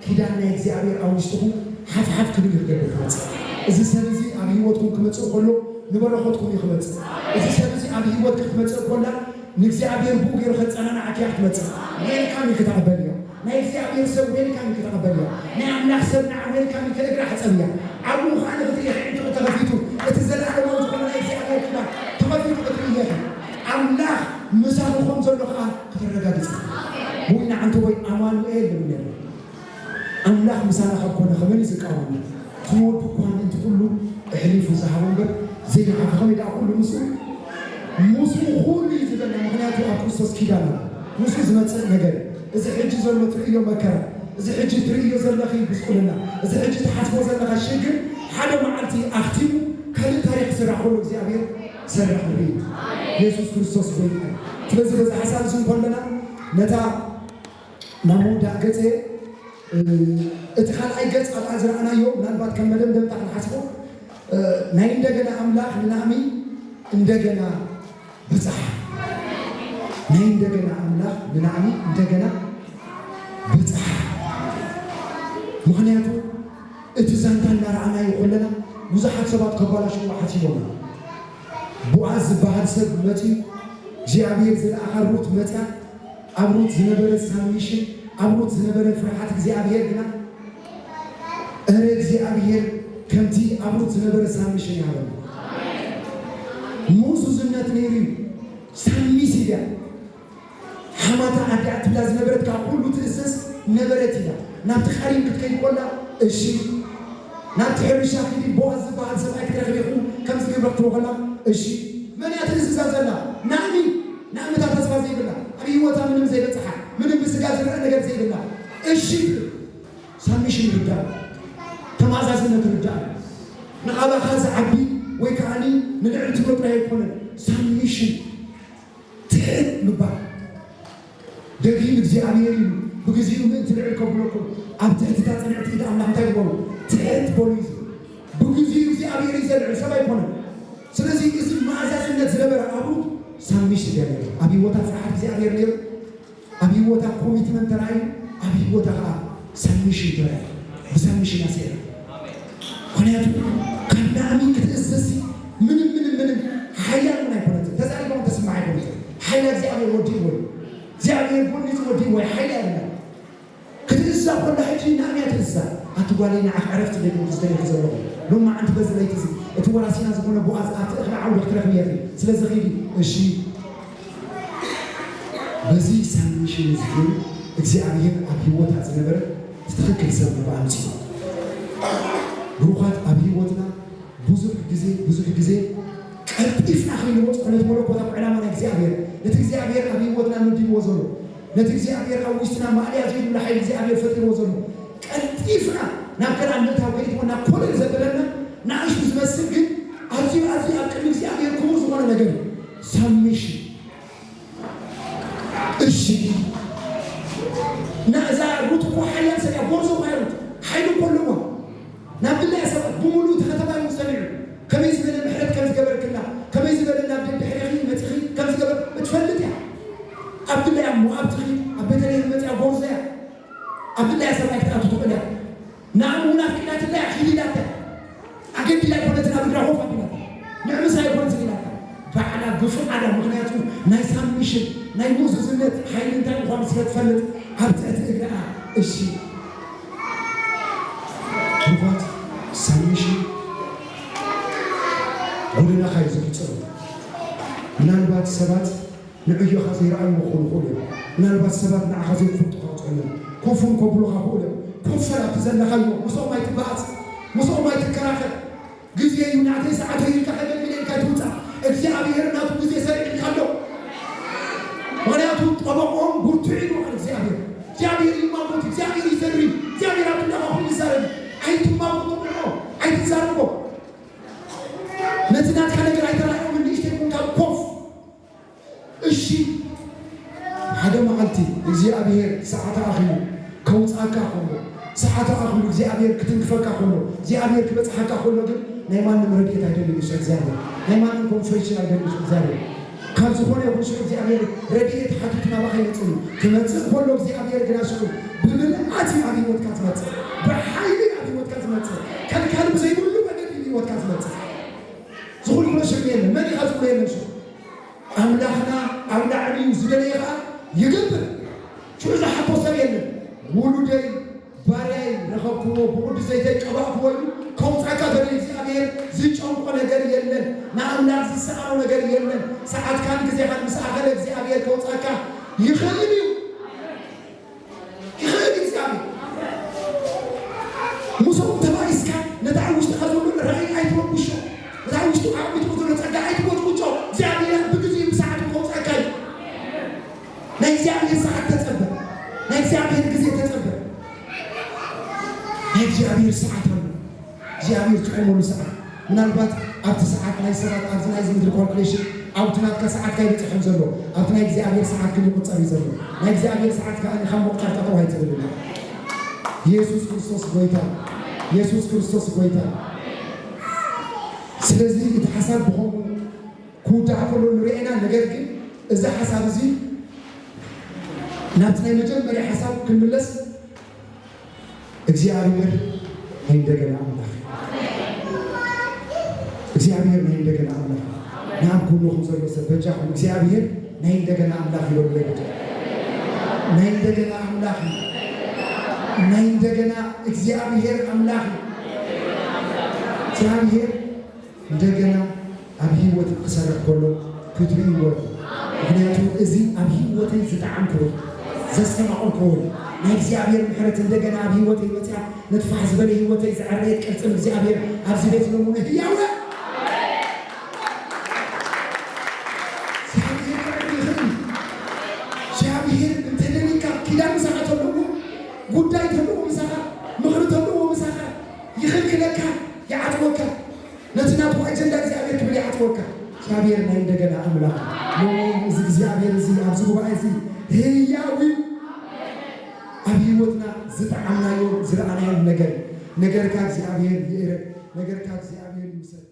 ኪዳን ናይ እግዚኣብሔር ኣብ ውሽጥኹም ሓፍሓፍ ክብል እዩ ክገብር ክመፅእ። እዚ ሰብ እዚ ኣብ ህይወትኩም ክመፅእ ከሎ ንበረኸትኩም እዩ ክመፅእ። እዚ ሰብ እዚ ኣብ ህይወትካ ክመፅእ ከላ ንእግዚኣብሔር ብኡ ገይሩ ከፀናንዓካ እያ ክትመፅእ። ዌልካም እዩ ክተቐበል እያ። ናይ እግዚኣብሔር ሰብ ዌልካም እዩ ክተቐበል እያ። ናይ ኣምላኽ ሰብ ንዓ ዌልካም እዩ ከእግራ ሕፀብ እያ። ኣብኡ ኸዓ ንክትርኢ ኣዒንትኺ ተኸፊቱ እቲ ዘለኣለማዊ ዝኾነ ናይ እግዚኣብሔር ክዳን ተኸፊቱ ክትርኢ እያ። ኣምላኽ ምሳኺ ከም ዘሎ ኸዓ ከተረጋግፂ። ወይ ንዓንተ ወይ ኣማኑኤል ዝብል ነይሩ። ኣምላኽ ምሳና ካብ ኮነ ከመን እዩ ዝቃወም? ዝወዱ እኳ ምእንቲ ኩሉ ኣሕሊፉ ዝሃቦ እምበር ዘይነዓኸ ከመይ ደኣ ኩሉ ምስኡ? ምስኡ ኩሉ እዩ ዝበልና። ምኽንያቱ ኣብ ክርስቶስ ኪዳን ኣሎ። ምስኡ ዝመጽእ ነገር እዩ። እዚ ሕጂ ዘሎ ትርእዮ መከራ፣ እዚ ሕጂ ትርእዮ ዘለኺ ጉስቁልና፣ እዚ ሕጂ ትሓስቦ ዘለኻ ሽግር ሓደ መዓልቲ ኣኽቲሙ ካልእ ታሪኽ ክስራሕ ከሎ እግዚኣብሔር ክሰርሕ ንርኢ። የሱስ ክርስቶስ ጎይታ እዩ። ስለዚ በዚ ሓሳብ እዚ እንከለና ነታ ናብ ምውዳእ ገጸ፣ እ፣ እቲ ካልኣይ ገጽ ኣብኣ ዝረኣናዮ፣ ምናልባት ከም መደምደምታ ክንሓስቦ፣ እ፣ ናይ እንደገና ኣምላኽ ንናእሚ እንደገና ብጽሓ። ናይ እንደገና ኣምላኽ ንናእሚ እንደገና ብጽሓ። ምኽንያቱ እቲ ዛንታ እናረኣናዮ ከለና ብዙሓት ሰባት ከባላሽዎ ሓሲቦም እዮም። ቦኣዝ ዝበሃል ሰብ መጺኡ፣ እግዚኣብሔር ዝለኣኻ ሩት መጺኣ፣ ኣብ ሩት ዝነበረ ሳብሚሽን፣ ኣብ ሩት ዝነበረ ፍርሃት እግዚኣብሔር ግና፣ እረ እግዚኣብሔር ከምቲ ኣብ ሩት ዝነበረ ሳብሚሽን ይሃበና። ምእዙዝነት ነይሩ እዩ። ሳብሚስ ኢላ። ሓማታ ኣዲኣ ትብላ ዝነበረት ካብ ኩሉ ትእዘዝ ነበረት ኢላ። ናብቲ ቃሪን ክትከይድ ኮላ እሺ፣ ናብቲ ሕርሻ ኪዲ ቦኣዝ ዝበሃል ሰብኣይ ክትረኽቢ ኢኹ ከምዚ ግብረ ክትብሎ ኮላ እሺ። መን እያ ትእዝዛ ዘላ? ናእሚ። ናእሚ እታ ተስፋ ዘይብላ፣ ኣብ ህይወታ ምንም ዘይበጽሓ፣ ምንም ብስጋ ዝረአ ነገር ዘይብላ እሺ ትብል። ሳብሚሽን ይርዳእ፣ ተማእዛዝነት ይርዳእ። ንቓባኻ ዝዓቢ ወይ ከዓኒ ንልዕሊ ትብሎ ጥራይ ኣይኮነን። ሳብሚሽን ትሕት ምባል። ደጊም እግዚኣብሔር ኢሉ ብግዜኡ ምእንቲ ልዕል ከብለኩም ኣብ ትሕትታ ጽንዕቲ ኢድ ኣምላኽ እንታይ ግበሩ? ትሕት በሉ እዩ ዝብል። ብግዜኡ እግዚኣብሔር እዩ ዘልዕል፣ ሰብ ኣይኮነን። ስለዚ እዚ መኣዛዝነት ዝነበረ ኣብኡ ሳብሚሽን ነይሩ። ኣብ ህይወታ ፍርሃት እግዚኣብሔር ነይሩ። ኣብ ህይወታ ኮሚትመንት ተራእዩ፣ ኣብ ህይወታ ከዓ ሳብሚሽን ተራእዩ። ብሳብሚሽን ኣስዒራ። ምኽንያቱ ካብ ናእሚ ክትእዘዝ ምንም ምንም ምንም ሓያል እውን ኣይኮነትን። ተዛሪቦም ተስማዕ ኣይኮነትን። ሓይላ እግዚኣብሔር ወዲእዎ እዩ። እግዚኣብሔር ጎኒፁ ወዲእዎ እዩ። ሓይላ የለን። ክትእዛ ኮላ ሕጂ ናእሚ እያ ትእዛ። ኣቲ ጓለይ ንዓኽ ዕረፍቲ ደይኮንኩ ዝደለኹ ዘለኹ። ሎማዓንቲ በዚ ለይቲ እዚ እቲ ወራሲና ዝኾነ ቦኣዝ ኣብቲ እኽሊ ዓውዲ ክትረኽቢ ኢኺ። ስለዚ ኺዲ። እሺ። በዚ ሳብሚሽን እዚ ግን እግዚኣብሔር ኣብ ህይወታ ዝነበረ ትኽክል ሰብ ንብኣ ኣምጺኡ። ብሩኻት፣ ኣብ ህይወትና ብዙሕ ግዜ፣ ብዙሕ ግዜ ቀልጢፍና ከይንበጽሖ ነቲ መለኮታዊ ዕላማ ናይ እግዚኣብሔር፣ ነቲ እግዚኣብሔር ኣብ ህይወትና መዲብዎ ዘሎ፣ ነቲ እግዚኣብሔር ኣብ ውሽጥና ማእለያ ዘይብሉ ሓይሊ እግዚኣብሔር ፈጢርዎ ዘሎ፣ ቀልጢፍና ናብ ከነኣን ምእታው ከይትወና ኮለል ዘበለና ንኣሽቱ ዝመስል ግን ኣዝዩ፣ ኣዝዩ ኣብ ቅድሚ እግዚኣብሔር ክቡር ዝኾነ ነገር እዩ። ሳብሚሽን። እሺ። እና እዛ ሩት እኮ ሓያል ሰብ እያ፣ ጎርዞ እኮ እያ ሩት። ሓይሊ እኮ ኣለዋ። ኪድ ኢላታ ኣገዲዳ ኣይኮነትን፣ ኣብ እግራ ኮፍ ኣቢላታ። ንዕምሳ ኣይኮነትን ኢላታ። ባዕላ ብፍቓዳ፣ ምኽንያቱ ናይ ሳብሚሽን፣ ናይ ምእዙዝነት ሓይሊ እንታይ ምዃኑ ስለ ትፈልጥ፣ ኣብ ትሕቲ እግራ እሺ። ብርኳት ሳብሚሽን ጎደናኻ እዩ ዝሕጽሩ። ምናልባት ሰባት ንዕዮኻ ዘይረኣይዎ ክኾኑ ይኽእሉ እዮም። ምናልባት ሰባት ንዓኻ ዘይፈልጡኻ ክኾኑ እዮም። ኮፍ እውን ከብሉኻ ይኽእሉ እዮም። ኮፍ በል ኣብቲ ዘለኻዮ፣ ምስኦም ኣይትበኣስ፣ ምስኦም ኣይትከራኸር። ግዜ እዩ ናተይ ሰዓተይ ኢልካ ከገልግል ኢልካ ኣይትውጻእ። እግዚኣብሔር ናቱ ግዜ ሰሪዕልካ ኣሎ። ምኽንያቱ ጠበቆም ብርቱዕ እዩ በዓል እግዚኣብሔር። እግዚኣብሔር ይማጎት፣ እግዚኣብሔር ይዘሪ፣ እግዚኣብሔር ኣብ ክንዳኻ ኮይኑ ይዛረብ። ኣይትማጎቶ ንዕኦም፣ ኣይትዛረቦ። ነቲ ናትካ ነገር ኣይተራእዮም እንድሕተይ ኮንካ ኮፍ እሺ፣ ሓደ መዓልቲ እግዚኣብሔር ሰዓት ኣኺሉ ከውጽኣካ ከሎ፣ ሰዓት ኣኺሉ እግዚኣብሔር ክትንክፈካ ከሎ፣ እግዚኣብሔር ክበጽሓካ ከሎ ግን ናይ ማንም ረድኤት ኣይደልን እዩ እግዚኣብሔር። ናይ ማንም ኮንፈርሽን ኣይደልን እዩ እግዚኣብሔር። ካብ ዝኾነ ይኹን ሽዑ እግዚኣብሔር ረድኤት ሓቲቱ ናባኻ ይመጽእ እዩ። ክመጽእ ከሎ እግዚኣብሔር ግና ሽዑ ብምልኣት እዩ ኣብ ህይወትካ ዝመጽእ። ብሓይሊ ኣብ ህይወትካ ዝመጽእ። ከልካሊ ብዘይብሉ መገዲ እዩ ህይወትካ ዝመጽእ። ዝኹልኩሎ ሽዑ የለን። መን ኢኻ ዝብሎ የለን ሽዑ። ኣምላኽና ኣብ ላዕሊ እዩ፣ ዝደለየ ኸኣ ይገብር። ሽዑ ዝሓቶ ሰብ የለን። ውሉደይ፣ ባርያይ፣ ረኸብክዎ፣ ብቕዱስ ዘይተይ ቀባእክዎ ኢሉ ከውጻካ ተደልዩ እግዚኣብሔር ዝጨንቆ ነገር የለን። ንኣምላኽ ዝሰኣኖ ነገር የለን። ሰዓትካን ግዜኻን ምስ ኣኸለ እግዚኣብሔር ከውጻካ ይኽእል እዩ። ይኽእል እግዚኣብሔር። ምስኦም ተባኢስካ ነቲ ኣብ ውሽጥኻ ዘሎ ራእይ ኣይትረብሾ። ነቲ ኣብ ውሽጥኻ ዓሚትዎ ዘሎ ጸጋ ኣይትቦጭብጮ። እግዚኣብሔር ብግዜኡ ብሰዓቱ ከውጸኣካ እዩ። ናይ እግዚኣብሔር ሰዓት ተጸበ። ናይ እግዚኣብሔር ግዜ ተጸበ። ናይ እግዚኣብሔር ሰዓት ኣሎ። እግዚኣብሔር ዝቆመሉ ሰዓት። ምናልባት ኣብቲ ሰዓት ናይ ሰባት ኣብዚ ናይዚ ምድሪ ካልኩሌሽን ኣብቲ ናትካ ሰዓትካ ይበጽሕ ከም ዘሎ ኣብቲ ናይ እግዚኣብሔር ሰዓት ግን ይቁጸር እዩ ዘሎ። ናይ እግዚኣብሔር ሰዓት ከኣ ካብ መቁጸርታ ተባሂሉ ተደልዩ። ኢየሱስ ክርስቶስ ጎይታ። ኢየሱስ ክርስቶስ ጎይታ። ስለዚ እቲ ሓሳብ ብኸምኡ ክውዳእ ከሎ ንሪኦ ኢና። ነገር ግን እዚ ሓሳብ እዚ ናብቲ ናይ መጀመርያ ሓሳብ ክንምለስ እግዚኣብሔር ናይ እንደገና ኣምላኽ እዩ። እግዚኣብሔር ናይ እንደገና ኣምላኽ እዩ። ናብ ጎንኹም ዘሎ ሰብ በጃኹም እግዚኣብሔር ናይ እንደገና ኣምላኽ እዩ በሉ። ናይ እንደገና ኣምላኽ እዩ። ናይ እንደገና እግዚኣብሔር ኣምላኽ እዩ። እግዚኣብሔር እንደገና ኣብ ህይወት ክሰርሕ ከሎ ክትርእይዎ። ምኽንያቱ እዚ ኣብ ህይወተይ ዝጠዓምክዎ ዘስተማቐልክዎ ናይ እግዚኣብሔር ምሕረት እንደገና ኣብ ህይወተይ መፅያ ነቲ ፋሕ ዝበለ ህይወተይ ዝዓረየት ቅርፂ እግዚኣብሔር ኣብዚ ቤት ለሙነ ህያው እግዚኣብሔር ክዕርግ ይኽእል እዩ። እግዚኣብሔር እንተደሊካ ኪዳን ምሳኻ ተለዎ ጉዳይ ተለዎ ምሳኻ ምኽሪ ተለዎ ምሳኻ ይኽልክለካ ይዓጥወካ። ነቲ ናቱ ኣጀንዳ እግዚኣብሔር ክብል ይዓጥወካ። እግዚኣብሔር ናይ እንደገና ኣምላኽ እዩ። ሎሚ እዚ እግዚኣብሔር እዚ ኣብዚ ጉባኤ እዚ ህያው እዩ። ኣብ ህይወትና ዝጠዓምናዮ ዝረኣናዮ ነገር ነገርካ እግዚኣብሔር ይእረግ። ነገርካ እግዚኣብሔር ይውሰድ።